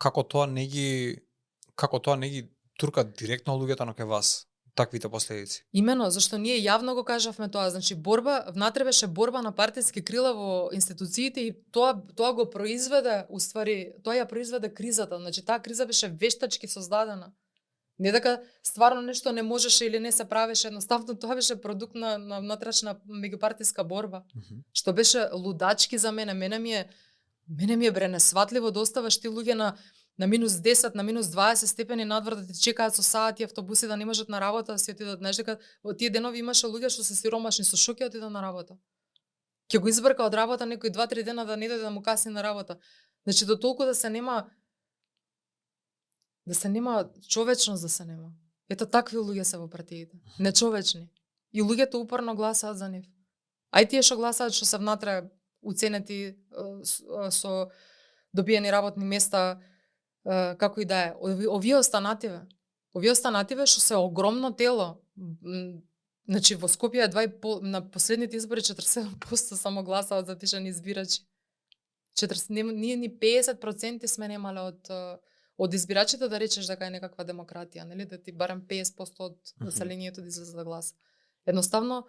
C: како тоа не ги турка директно луѓето на кај вас таквите последици.
B: Имено, зашто ние јавно го кажавме тоа, значи борба, внатре беше борба на партиски крила во институциите и тоа го произведе, уствари, тоа ја произведе кризата, значи таа криза беше вештачки создадена. Не дека стварно нешто не можеше или не се правеше, едноставно тоа беше продукт на внатрешна меѓупартиска борба, што беше лудачки за мене. Мене ми е несватливо да оставаш ти луѓе на минус 10, на минус 20 степени надвор да те чекаат со сати автобуси да не можат на работа да си отидат. Знаеш дека во тие денови имаше луѓе што се сиромашни со шо ќе отидат на работа. Ќе го избрка од работа некој 2-3 дена да не дојде да му касни на работа. Значи до толку да се нема човечност, да се нема. Ето такви луѓе се во партиите. Нечовечни. И луѓето упорно гласаат за нив. Ај тие што гласаат што се внатре уценети со добиени работни места, како и да е. Овие останативе што се огромно тело. Значи во Скопје на последните избори 47% само гласаат за тишани избирачи. Ние ни 50% сме немале од избирачите, да речеш дека е некаква демократија, нели, да ти барем 50% од населението да излезе да гласа. Едноставно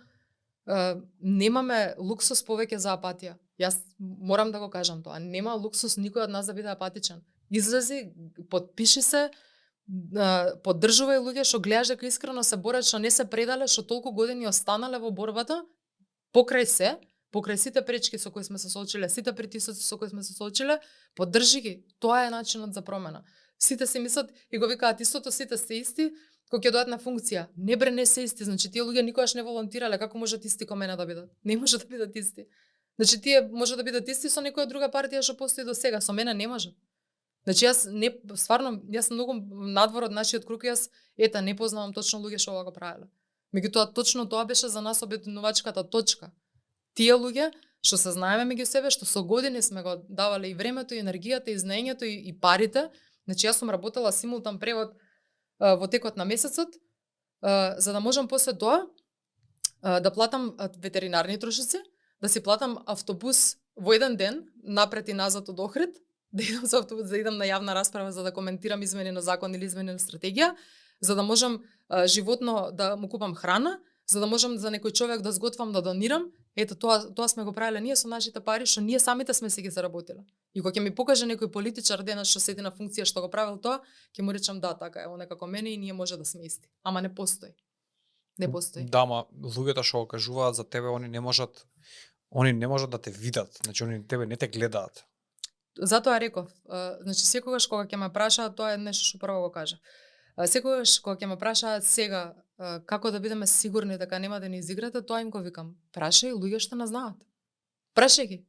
B: немаме луксус повеќе за апатија. Јас морам да го кажам тоа. Нема луксус никој од нас да биде апатичен. Излези, подпиши се, поддржувај луѓе што гледаш дека искрено се борат, што не се предале, што толку години останале во борбата, покрај сите пречки со кои сме се соочиле, сите притисоци со кои сме се соочиле, поддржи ги. Тоа е начинот за промена. Сите си мислат и го викаат истото, сите се исти, кога ќе дојдат на функција. Не се исти, значи тие луѓе никогаш не волонтирале, како можат исти ко мене да бидат? Не може да бидат исти. Значи тие може да бидат исти со некоја друга партија што постои до сега, со мене не може. Значи јас сум многу надвор од нашиот круг, јас не познавам точно луѓе што ова го правеле. Меѓутоа точно тоа беше за нас обединувачката точка. Тие луѓе што се знаеме меѓу себе, што со години сме го давале и времето, и енергијата, и знаењето, и парите. Значи јас сум работела симултан превод во текот на месецот, за да можам после тоа да платам ветеринарни трошици, да си платам автобус во еден ден напред и назад од Охрид, да идам со автобус, да идам на јавна расправа за да коментирам измени на закон или измени на стратегија, за да можам животно да му купам храна, за да можам за некој човек да сготвам, да донирам. Ето тоа сме го правеле ние со нашите пари, што ние самите сме си ги заработиле. И кога ќе ми покаже некој политичар денес што седи на функција што го правил тоа, ќе му речам да, така е, он е како мене и ние може да сме исти. Ама не постои. Не постои.
C: Да, ма луѓето што го кажуваат за тебе, они не можат да те видат, значи они тебе не те гледаат.
B: Затоа реков, значи секогаш кога ќе ме прашаат, тоа е нешто што прво го кажа. Секогаш кога ќе ме прашаат сега како да бидеме сигурни дека нема да ни изиграте, тоа им го викам. Прашај луѓе што не знаат. Прашај ги.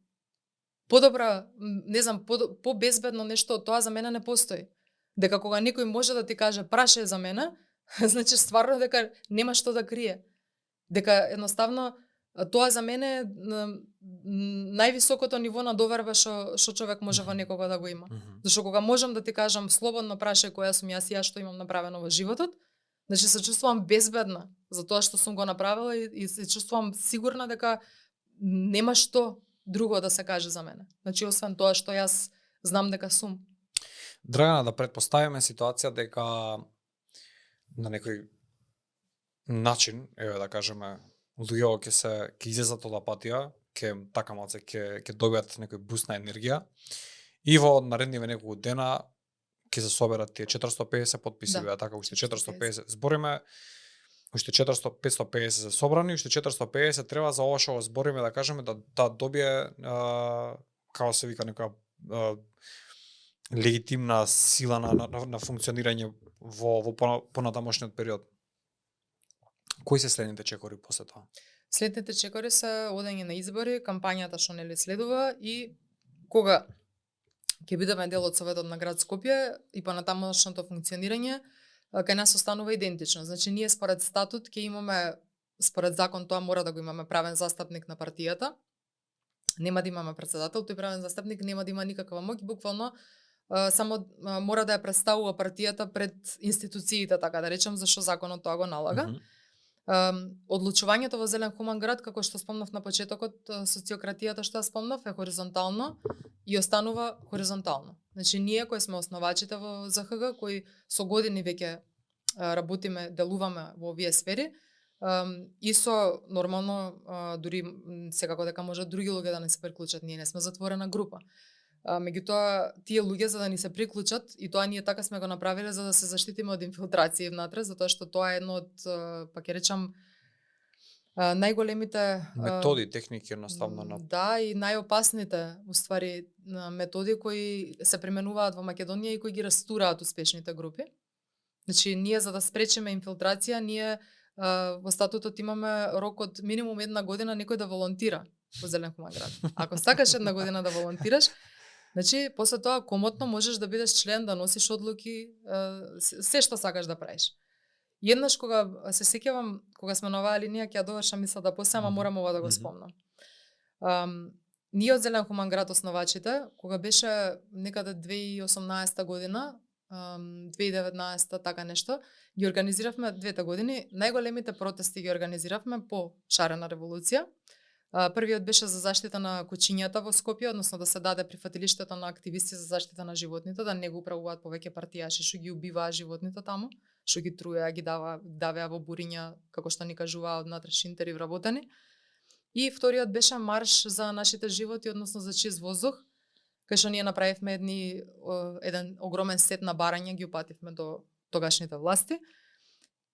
B: Подобра, не знам, по-безбедно нешто од тоа за мене не постои. Дека кога некој може да ти каже прашај за мене, значи стварно дека нема што да крие. Дека едноставно тоа за мене највисокото ниво на доверба што човек може во некого да го има. Зашто кога можам да ти кажам слободно прашај која сум јас и ја што имам направено во животот, значи се чувствувам безбедна за тоа што сум го направила и се чувствувам сигурна дека нема што друго да се каже за мене. Значи освен тоа што јас знам дека сум.
C: Драгана, да предпоставиме ситуација дека на некој начин, еве да кажеме, луѓето ќе излезат од апатија, ќе добијат некој буст на енергија и во наредниве неколку дена ќе се соберат тие 450 подписи, да, така уште 450 збориме, уште 550 се собрани, уште 450 треба за ова што го збориме да кажеме да добие како се вика некоја легитимна сила на функционирање во понатамошниот период. Кои се следните чекори после тоа?
B: Следните чекори се одење на избори, кампањата што нели следува и кога ќе бидеме дел од Советот на град Скопје и понатамошното функционирање, кај нас останува идентично. Значи ние според статут ќе имаме, според закон тоа мора да го имаме правен застапник на партијата. нема да имаме председател, тој правен застапник нема да има никаква моќ, буквално само мора да ја представува партијата пред институциите, така да речем, зашто законот тоа го налага. Одлучувањето во Зелен хуман град, како што спомнав на почетокот, социократијата што ја спомнав е хоризонтално и останува хоризонтално. Значи ние кои сме основачите во ЗХГ, кои со години веќе работиме, делуваме во овие сфери, и со нормално дури секако дека можат други луѓе да не се приклучат, ние не сме затворена група. Меѓутоа, тие луѓе за да ни се приклучат, и тоа ние така сме го направиле за да се заштитиме од инфилтрација внатре, затоа што тоа е едно од, па ќе речам, најголемите
C: методи, техники едноставно на
B: да, и најопасните уствари методи кои се применуваат во Македонија и кои ги растураат успешните групи. Значи, ние за да спречиме инфилтрација, ние во статутот имаме рок од минимум 1 година некој да волонтира во Зелен хуман град. Ако сакаш 1 година да волонтираш, значи, после тоа комотно можеш да бидеш член, да носиш одлуки, се што сакаш да правиш. Еднаш кога се сеќавам, кога сме на оваа линија, ќе ја довршам мислата после, ама морам ова да го спомнам. Ние од Зелен хуман град основачите, кога беше некаде 2018 година, 2019 така нешто, ги организиравме 2 години, најголемите протести ги организиравме по шарена револуција. Првиот беше за заштита на кучињата во Скопје, односно да се даде прифатилиштето на активисти за заштита на животните, да не го управуваат повеќе партијаши што ги убиваа животните таму, што ги труеа, ги давеа во буриња, како што ни кажуваа од натрешинтери вработени. И вториот беше марш за нашите животи, односно за чист воздух, кај што ние направивме еден огромен сет на барања, ги упативме до тогашните власти.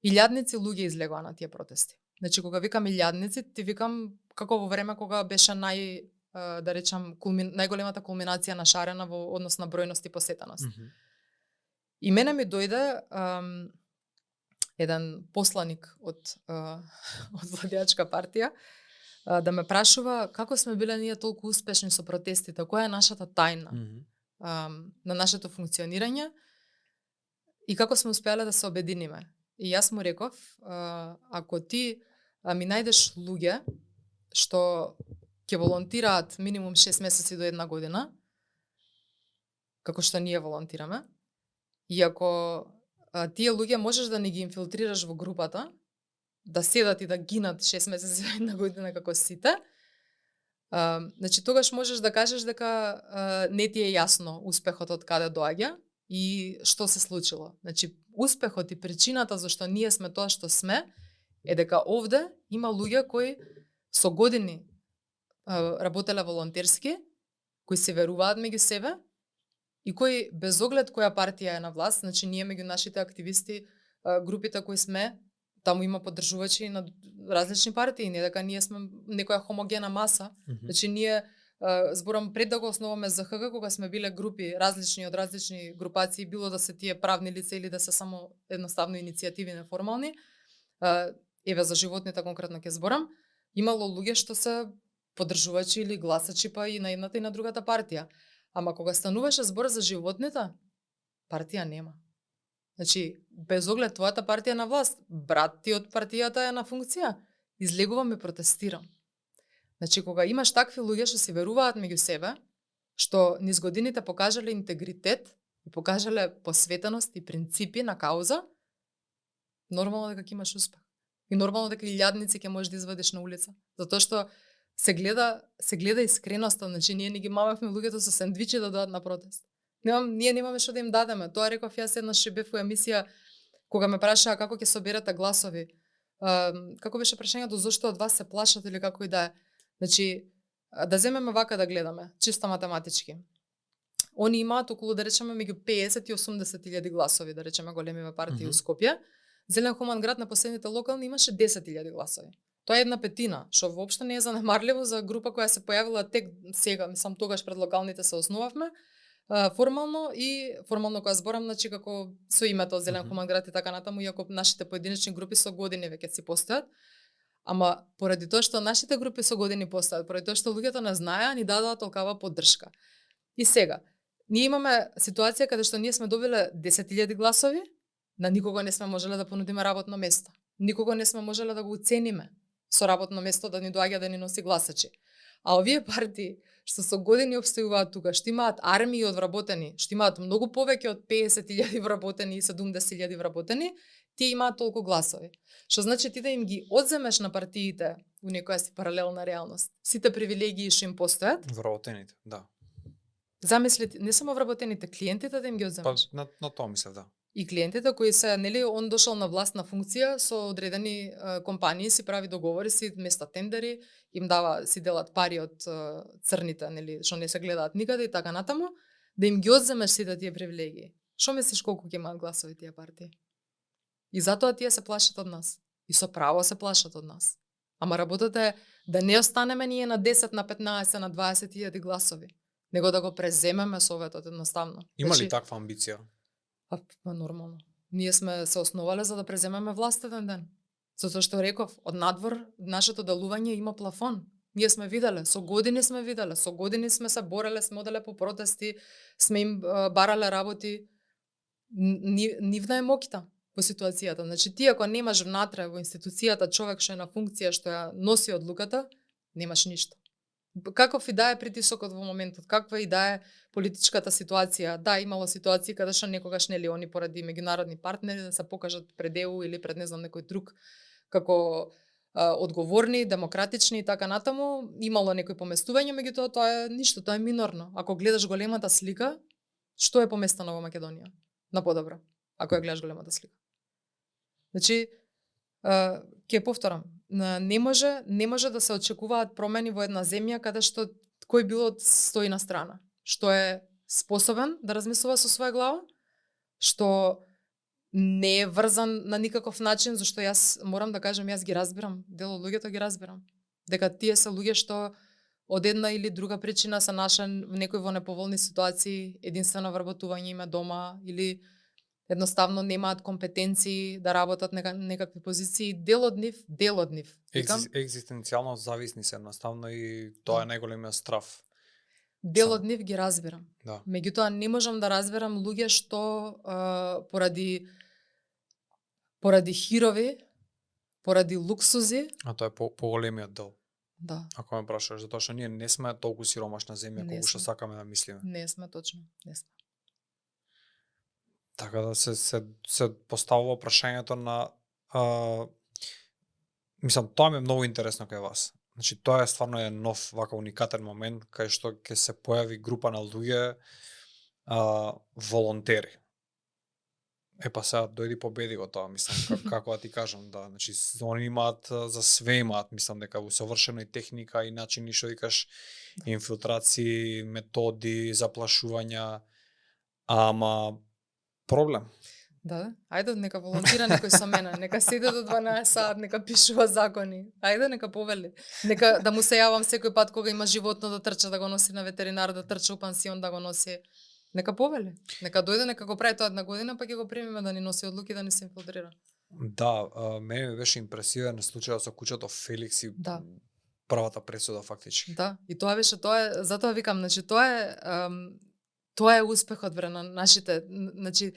B: Илјадници луѓе излегоа на тие протести. Значи, кога викам илјадници, ти викам како во време кога беше да речам, најголемата кулминација на шарена во однос на бројност и посетеност. И мене ми дојде еден посланик од владеачка партија да ме прашува како сме биле ние толку успешни со протестите, која е нашата тајна на нашето функционирање и како сме успеале да се обединиме. И јас му реков, ако ти ми најдеш луѓе што ќе волонтираат минимум 6 месеци до 1 година, како што ние волонтираме, и ако тие луѓе можеш да не ги инфилтрираш во групата, да седат и да гинат 6 месеци до 1 година како сите, значи тогаш можеш да кажеш дека не ти е јасно успехот од каде доаѓа и што се случило. Значи, успехот и причината зашто ние сме тоа што сме, е дека овде има луѓе кои со години работеле волонтерски, кои се веруваат меѓу себе и кои без оглед која партија е на власт, значи ние меѓу нашите активисти, групите кои сме, таму има поддржувачи на различни партии, не дека ние сме некоја хомогена маса. Значи ние зборам пред да го основаме ЗХГ, кога сме биле групи различни од различни групации, било да се тие правни лица или да се само едноставно иницијативи неформални, еве за животните конкретно ќе зборам, имало луѓе што се поддржувачи или гласачи па и на едната и на другата партија. Ама кога стануваше збор за животните, партија нема. Значи, без оглед твојата партија на власт, брат ти од партијата е на функција, излегувам и протестирам. Значи, кога имаш такви луѓе што се веруваат меѓу себе, што низ годините покажале интегритет и покажале посветеност и принципи на кауза, нормално дека ќе имаш успех. И нормално дека илјадници ќе можеш да извадиш на улица. Затоа што се гледа искреноста, значи ние не ги мававме луѓето со сендвичи да дојдат на протест. Ние немаме што да им дадеме. Тоа реков јас еднаш бев во емисија кога ме прашаа како ќе соберете гласови. Како беше прашањето, зошто од вас се плашат или како и да е. Значи, да земеме вака да гледаме, чисто математички. Они имаат околу, да речеме, меѓу 50 и 80 илјади гласови, да речеме, големиве партии у Скопје. Зелен хуман град на последните локални имаше 10 илјади гласови. Тоа е 1/5, што воопшто не е занемарливо за група која се појавила тек сега, мислам тогаш пред локалните се основавме, формално кога зборам, значи како со името Зелен хуман град и така натаму, иако нашите поединечни групи со години веќе си постојат. Ама поради тоа што нашите групи со години постојат, поради тоа што луѓето не знаеа, ни дадоа толкава поддршка. И сега, ние имаме ситуација каде што ние сме добиле 10.000 гласови, на никого не сме можеле да понудиме работно место. Никого не сме можеле да го уцениме. со работно место да ни доаѓа да ни носи гласачи. А овие партии што со години обстојуваат тука, што имаат армии од вработени, што имаат многу повеќе од 50.000 вработени и 70.000 вработени, тие имаат толку гласови. Што значи ти да им ги одземеш на партиите у некоја си паралелна реалност, сите привилегии што им постојат,
C: Вработените, да.
B: замисли, не само вработените, клиентите да им ги
C: Па
B: одземеш.
C: на тоа мислев, да.
B: И клиентите кои се, нели, он дошол на власт на функција со одредени компании, си прави договори, си места тендери, им дава, си делат пари од црните, нели, што не се гледаат никаде и така натаму, да им ги одземеш сите тие привилегии. Што мислиш колку ќе имаат гласови тие партии? И затоа тие се плашат од нас. И со право се плашат од нас. Ама работата е да не останеме ние на 10, на 15, на 20.000 гласови, него да го преземеме Советот едноставно.
C: Има ли таква амбиција?
B: Па нормално. Ние сме се основале за да преземеме власт еден ден. Затоа што реков, од надвор нашето делување има плафон. Ние сме виделе, со години сме виделе, со години сме се бореле, сме оделе по протести, сме им барале работи. Нивна е мокита во ситуацијата. Значи ти ако немаш внатре во институцијата човек што е на функција што ја носи одлуката, немаш ништо. Каков и да е притисокот во моментот, каква и да е политичката ситуација. Да, имало ситуации каде што некогаш нели они поради меѓународни партнери да се покажат пред ЕУ или пред не знам некој друг како одговорни, демократични и така натаму, имало некои поместувања, меѓутоа тоа е ништо, тоа е минорно. Ако гледаш големата слика, што е поместено во Македонија? На подобро, ако ја гледаш големата слика. Значи, ќе повторам, не може да се очекуваат промени во една земја каде што кој било стои на страна, што е способен да размислува со своја глава, што не е врзан на никаков начин, зашто јас морам да кажам, јас ги разбирам, дел од луѓето ги разбирам, дека тие се луѓе што од една или друга причина се нашли некои во неповолни ситуации, единствено вработување име дома или едноставно немаат компетенции да работат некакви позиции, дел од нив.
C: Екзистенцијално зависни се едноставно и тоа е најголемиот страв.
B: Дел од нив ги разбирам.
C: Да.
B: Меѓутоа не можам да разберам луѓе што поради хирови, поради луксузи,
C: А тоа е поголемиот дел.
B: да,
C: Ако ме прашаш, затоа што ние не сме толку сиромашна земја колку што сакаме да мислиме.
B: не сме точно, не сме.
C: Така да се поставува прашањето на мислам, тоа ми е многу интересно кај вас. Значи, тоа е стварно е нов, вака уникатен момент, кај што ќе се појави група на луѓе волонтери. Па сега дојди победи го тоа, мислам, како да ти кажам, да, значи, они имаат, за све имаат, мислам, дека усовршена и техника и начини, што викаш, инфилтрации, методи, заплашувања, ама проблем.
B: Да, ајде нека волонтира некој со мене, нека седе до 12 сат, нека пишува закони. Ајде нека повели. Нека да му се јавам секој пат кога има животно да трча да го носи на ветеринар, да трча у пансион да го носи. Нека повели. Нека дојде, нека го прави тоа една година, па ќе го примиме да ни носи одлуки да ни се инфилтрира.
C: Да, мене ми беше импресивен на случајот со куќето Феликс и
B: Да.
C: првата пресуда фактички.
B: Да, и тоа беше, затоа викам, значи тоа е успехот вре на нашите, значи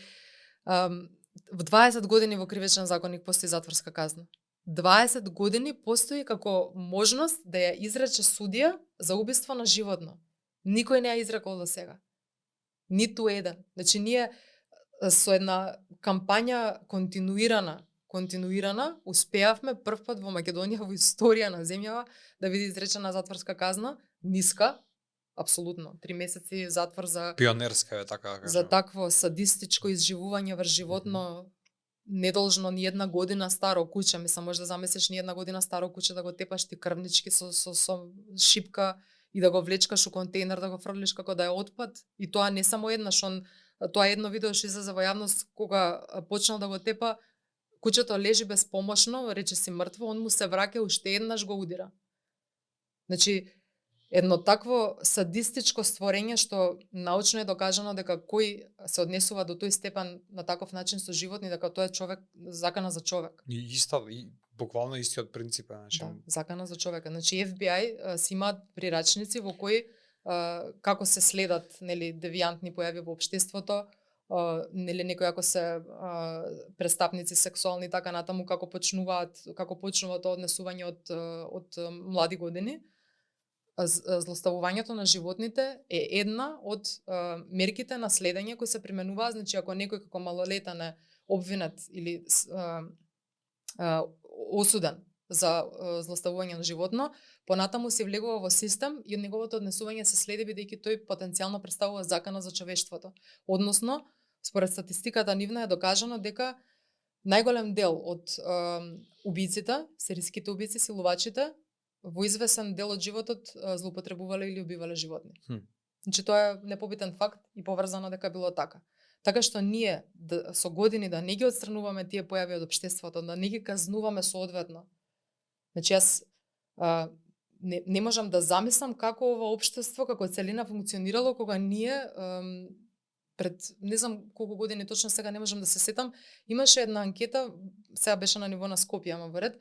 B: во 20 години во кривичен законник постои затворска казна. 20 години постои како можност да ја изрече судија за убиство на животно. Никој не ја изрекол до сега. Ниту еден. Значи ние со една кампања континуирана успеавме првпат во Македонија во историја на земјава да биде изречена затворска казна, ниска, апсолутно, 3 месеци затвор за
C: Пионерска е така да кажам.
B: за такво садистичко изживување врз животно, не должно ни една година старо куче, мислам може да замислиш ни една година старо куче да го тепаш ти крвнички со шипка и да го влечкаш у контейнер да го фрлиш како да е отпад, и тоа не само еднаш, тоа едно видео што излезе во јавност кога почнал да го тепа, кучето лежи безпомошно, рече си мртво, он му се враќа уште еднаш го удира. Значи едно такво садистичко створење што научно е докажано дека кој се однесува до тој степен на таков начин со животни, дека тоа е човек, закана за човек.
C: И буквално истиот принцип е, значи.
B: Да, закана за човека. Значи FBI си имаат прирачници во кои како се следат, нели, девијантни појави во општеството, нели некои ако се престапници сексуални така натаму како почнува тоа однесување од млади години. Злоставувањето на животните е една од мерките на следење кои се применуваат, значи ако некој како малолетен е обвинет или осуден за злоставување на животно, понатаму се влегува во систем и од неговото однесување се следи бидејќи тој потенцијално представува закана за човештвото. Односно, според статистиката нивна е докажано дека најголем дел од убиците, сериските убици, силувачите, во извесен дел од животот злоупотребувале или убивале животни. Значи тоа е непобитен факт и поврзано дека било така. Така што ние со години да не ги отстрануваме тие појави од општеството, да не ги казнуваме соодветно. Значи јас не можам да замислам како ова општество, како целина функционирало кога ние пред не знам колку години точно сега не можам да се сетам, имаше една анкета, сега беше на ниво на Скопје, ама во ред,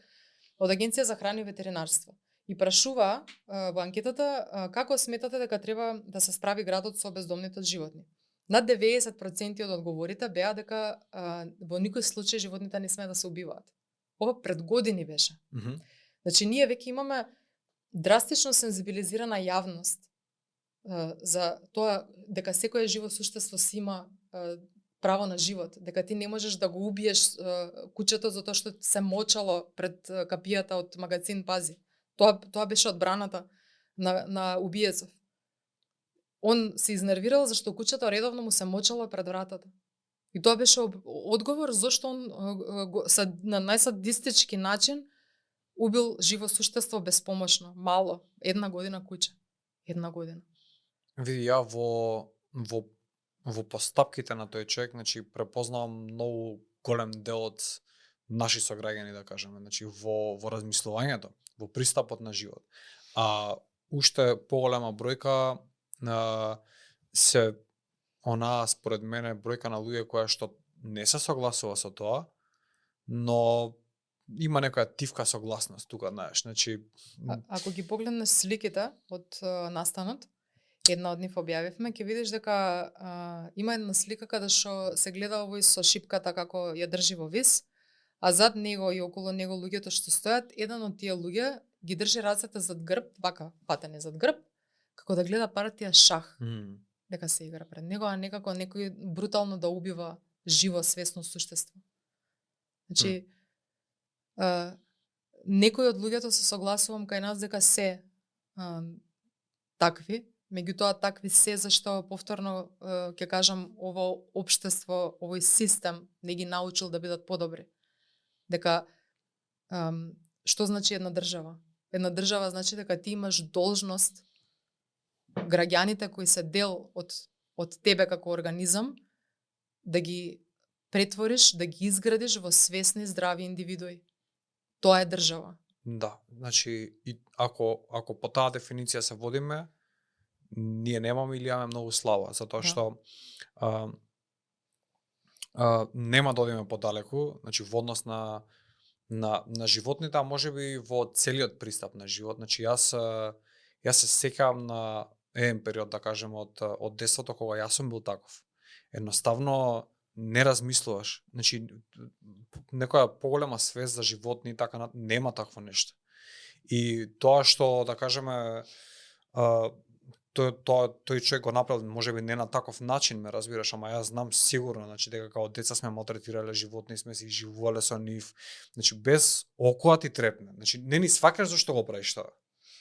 B: од Агенција за храна и ветеринарство. И прашува во анкетата како сметате дека треба да се справи градот со бездомните животни. Над 90% од одговорите беа дека во никој случај животните не смеат да се убиваат. Ова пред години беше. Значи ние веќе имаме драстично сензибилизирана јавност за тоа дека секое живо суштество си има право на живот, дека ти не можеш да го убиеш кучето затоа што се мочало пред капијата од магазин Пази. Тоа беше одбраната на убиецов. Он се изнервирал зашто кучето редовно му се мочало пред вратата. И тоа беше одговор зашто он на најсадистички начин убил живо суштество безпомошно, мало, 1 година куче. 1 година.
C: Види, ја во постапките на тој човек, значи препознавам многу голем дел од наши сограѓани, да кажеме, значи во размислувањето, во пристапот на живот. А уште поголема бројка се она според мене бројка на луѓе која што не се согласува со тоа, но има некоја тивка согласност тука, знаеш, значи
B: ако ги погледнеш сликите од настанот, една од нив објавивме, ќе видиш дека има една слика каде што се гледа овој со шипката како ја држи во вис, а зад него и околу него луѓето што стојат, еден од тие луѓе ги држи рацете зад грб, вака патени зад грб, како да гледа партија шах. Дека се игра пред него, а некако некој брутално да убива живо свесно суштество. Значи некои од луѓето се согласувам кај нас дека се такви, меѓутоа такви се зашто повторно ќе кажам ово општество, овој систем не ги научил да бидат подобри. Дека што значи една држава? Една држава значи дека ти имаш должност граѓаните кои се дел од тебе како организам да ги претвориш, да ги изградиш во свесни здрави индивидуи. Тоа е држава.
C: Да, значи и ако по таа дефиниција се водиме, ние немаме или имаме многу слава, затоа што нема да одиме подалеку, значи во однос на животните, а можеби во целиот пристап на живот. Значи јас се сеќавам на еден период, да кажем, од детството кога јас сум бил таков. Едноставно не размислуваш. Значи некоја поголема свест за животни така нема такво нешто. И тоа што да кажеме тој човек го направил можеби не на таков начин, ме разбираш, ама јас знам сигурно, значи дека као деца сме малтретирале животни, сме се живувале со нив, значи без окоа ти трепне. Значи не ни сваќаш зашто го правиш тоа.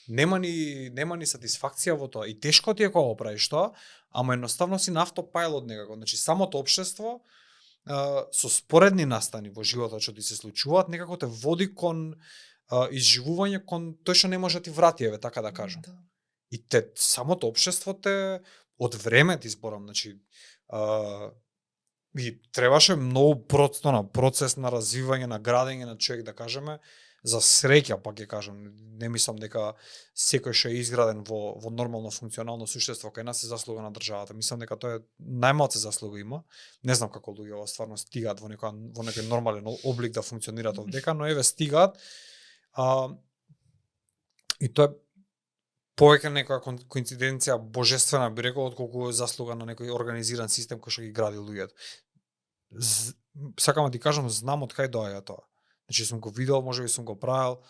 C: Нема ни сатисфакција во тоа и тешко ти е кога го правиш тоа, ама едноставно си на автопајлот некако. Значи самото општество со споредни настани во животот што ти се случуваат некако те води кон изживување кон тој што не може да ти врати, еве така да кажам. Да. И самото општество те од време ти зборам, значи и требаше многу процес на развивање, на градење на човек, да кажеме, за среќа, пак ќе кажам, не мислам дека секој што е изграден во нормално функционално суштество кај нас е заслуга на државата. Мислам дека тоа е најмалце заслуга има. Не знам како луѓе стварно стигаат во некој нормален облик да функционираат овдека, но еве стигаат. И тоа е повеќе некоја коинциденција божествена би рекол отколку заслуга на некој организиран систем кој што ги гради луѓето. Сакам да ти кажам, знам од кај доаѓа тоа. Значи сум го видел, можеби сум го правил.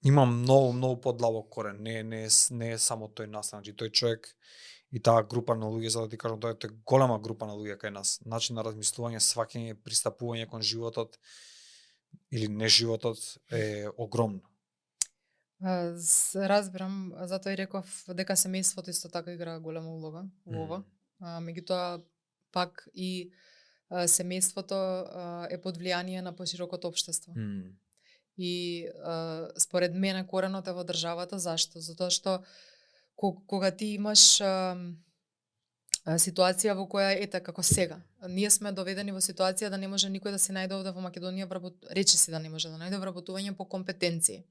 C: Има многу подлабок корен. Не е само тој настан. Значи тој човек и таа група на луѓе, за да ти кажам, тоа е голема група на луѓе кај нас. Начин на размислување, сваќање, пристапување кон животот или не животот е огромно.
B: Разбирам, затоа и реков дека семејството исто така игра голема улога во ова. Меѓутоа пак и семејството е под влијание на поширокото општество. И според мене коренот е во државата. Зашто? Затоа што кога ти имаш ситуација во која ете како сега, ние сме доведени во ситуација да не може никој да се најде овде во Македонија речи си да не може да најде вработување по компетенции.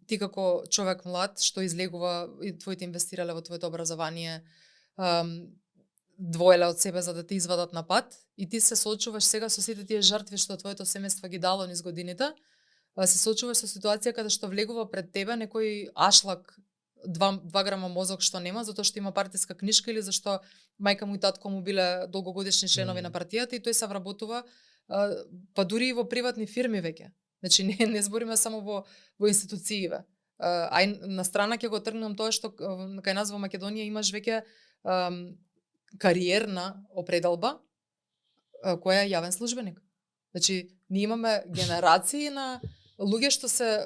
B: Ти како човек млад што излегува и твоите инвестирале во твоето образование, двоеле од себе за да те извадат на пат и ти се соочуваш сега со сите тие жртви што твоето семејство ги дало низ годините, се соочуваш со ситуација каде што влегува пред тебе некој ашлак 2 грама мозок што нема затоа што има партиска книшка или зашто мајка му и татко му биле долгогодишни членови на партијата и тој се вработува па дури и во приватни фирми веќе. Значи не збориме само во институцииве. Ај на страна ќе го тргнам тоа што кај нас во Македонија имаш веќе кариерна определба која е јавен службеник. Значи ние имаме генерации на луѓе што се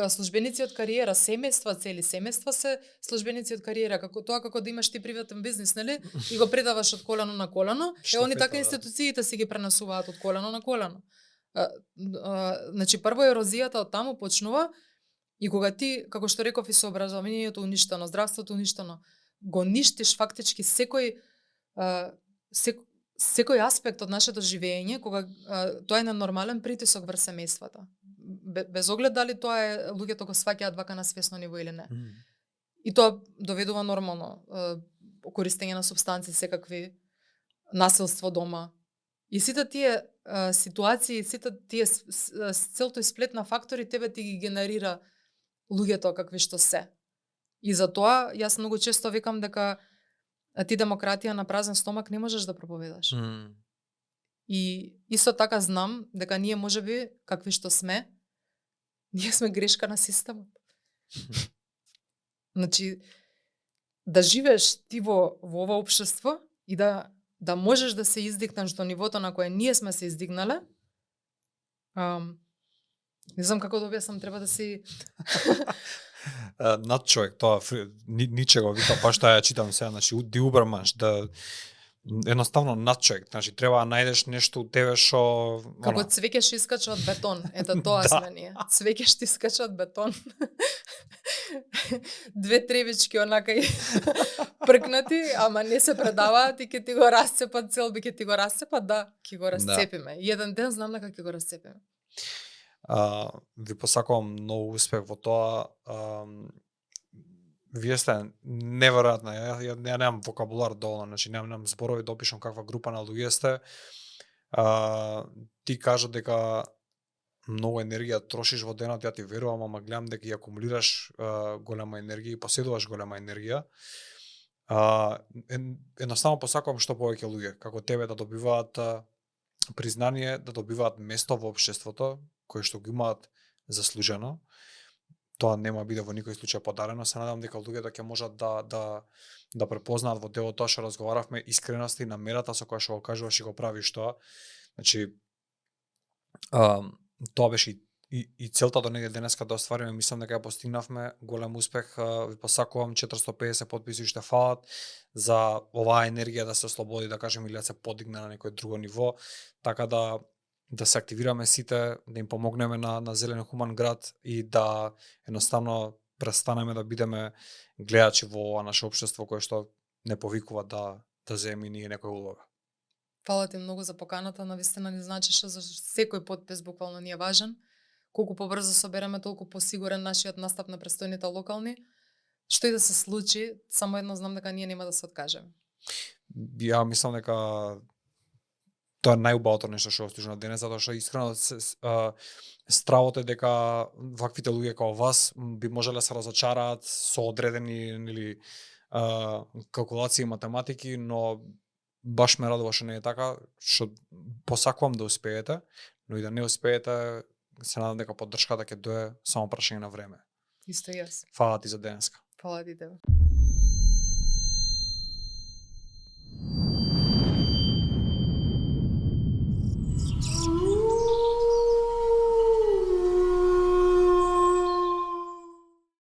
B: службеници од кариера, семејства, цели семејства се службеници од кариера, како да имаш ти приватен бизнис, нели? И го предаваш од колено на колено, они така институциите си ги пренесуваат од колено на колено. Значи прво ерозијата од таму почнува и кога ти, како што реков, и со образованието уништено, здравството уништено, го ништиш фактички секој аспект од нашето живење, кога тоа е на нормален притисок врз семејствата. Без оглед дали тоа е луѓето го сваќаат вака на свесно ниво или не. И тоа доведува нормално користење на супстанци секакви, насилство дома. И сите тие ситуации, сите тие цел тој сплет на фактори тебе ти ги генерира луѓето какви што се. И затоа јас многу често викам дека ти демократија на празен стомак не можеш да проповедаш. И исто така знам дека ние можеби какви што сме, ние сме грешка на системот. Значи да живееш ти во ова општество и да можеш да се издигнеш до нивото на кое ние сме се издигнале. Не знам како да објаснам, треба да си
C: над човек, тоа ничего вика, баш тоа ја читам сега, значи Ди Уберманш, да едноставно над човек, значи треба да најдеш нешто у тебе што
B: како цвеќе што искача од бетон. Ето тоа сме ние. Цвеќе што искача од бетон. 2 тревички онака и пркнати, ама не се предаваат и ќе ти го расцепат, целби ќе ти го расцепат, да, ќе го расцепиме. И еден ден знам дека ќе го расцепиме.
C: Ви посакувам многу успех во тоа. Вие сте неверојатно, ја немам вокабулар доволно, значи немам зборови да опишам каква група на луѓе сте. Ти кажа дека многу енергија трошиш во денот, ја ти верувам, ама гледам дека ја акумулираш голема енергија и поседуваш голема енергија. Едноставно посакувам што повеќе луѓе, како тебе, да добиваат признание, да добиваат место во општеството, кои што го имаат заслужено. Тоа нема биде во никој случај подарено. Се надам дека луѓето ќе можат да препознаат во делот тоа што разговаравме, искреноста и намерата со која што го кажуваш и го правиш тоа. Значи тоа беше и целта до негде денеска да оствариме, мислам дека ја постигнавме голем успех. Ви посакувам, 450 потписи уште фалат за оваа енергија да се ослободи, да кажем, или да се подигне на некој друго ниво, така да се активираме сите, да им помогнеме на Зелен хуман град и да едноставно престанеме да бидеме гледачи во ова наше општество кое што не повикува да земе ние некоја улога.
B: Фала ти многу за поканата, навистина ни значеше за секој потпис буквално ни е важен. Колку побрзо собереме, толку посигурен нашиот настап на престојните локални. Што и да се случи, само едно знам дека ние нема да се откажеме.
C: Ја мислам дека тоа е најубавото нешто што остижа на денес, затоа што искрено стравот е дека ваквите луѓе како вас би можеле да се разочараат со одредени или калкулации и математики, но баш ме радува што не е така, што посакувам да успеете, но и да не успеете, се надам дека поддршката ќе дое само прашање на време.
B: Исто и јас.
C: Фала ти за денеска.
B: Фала ти тебе.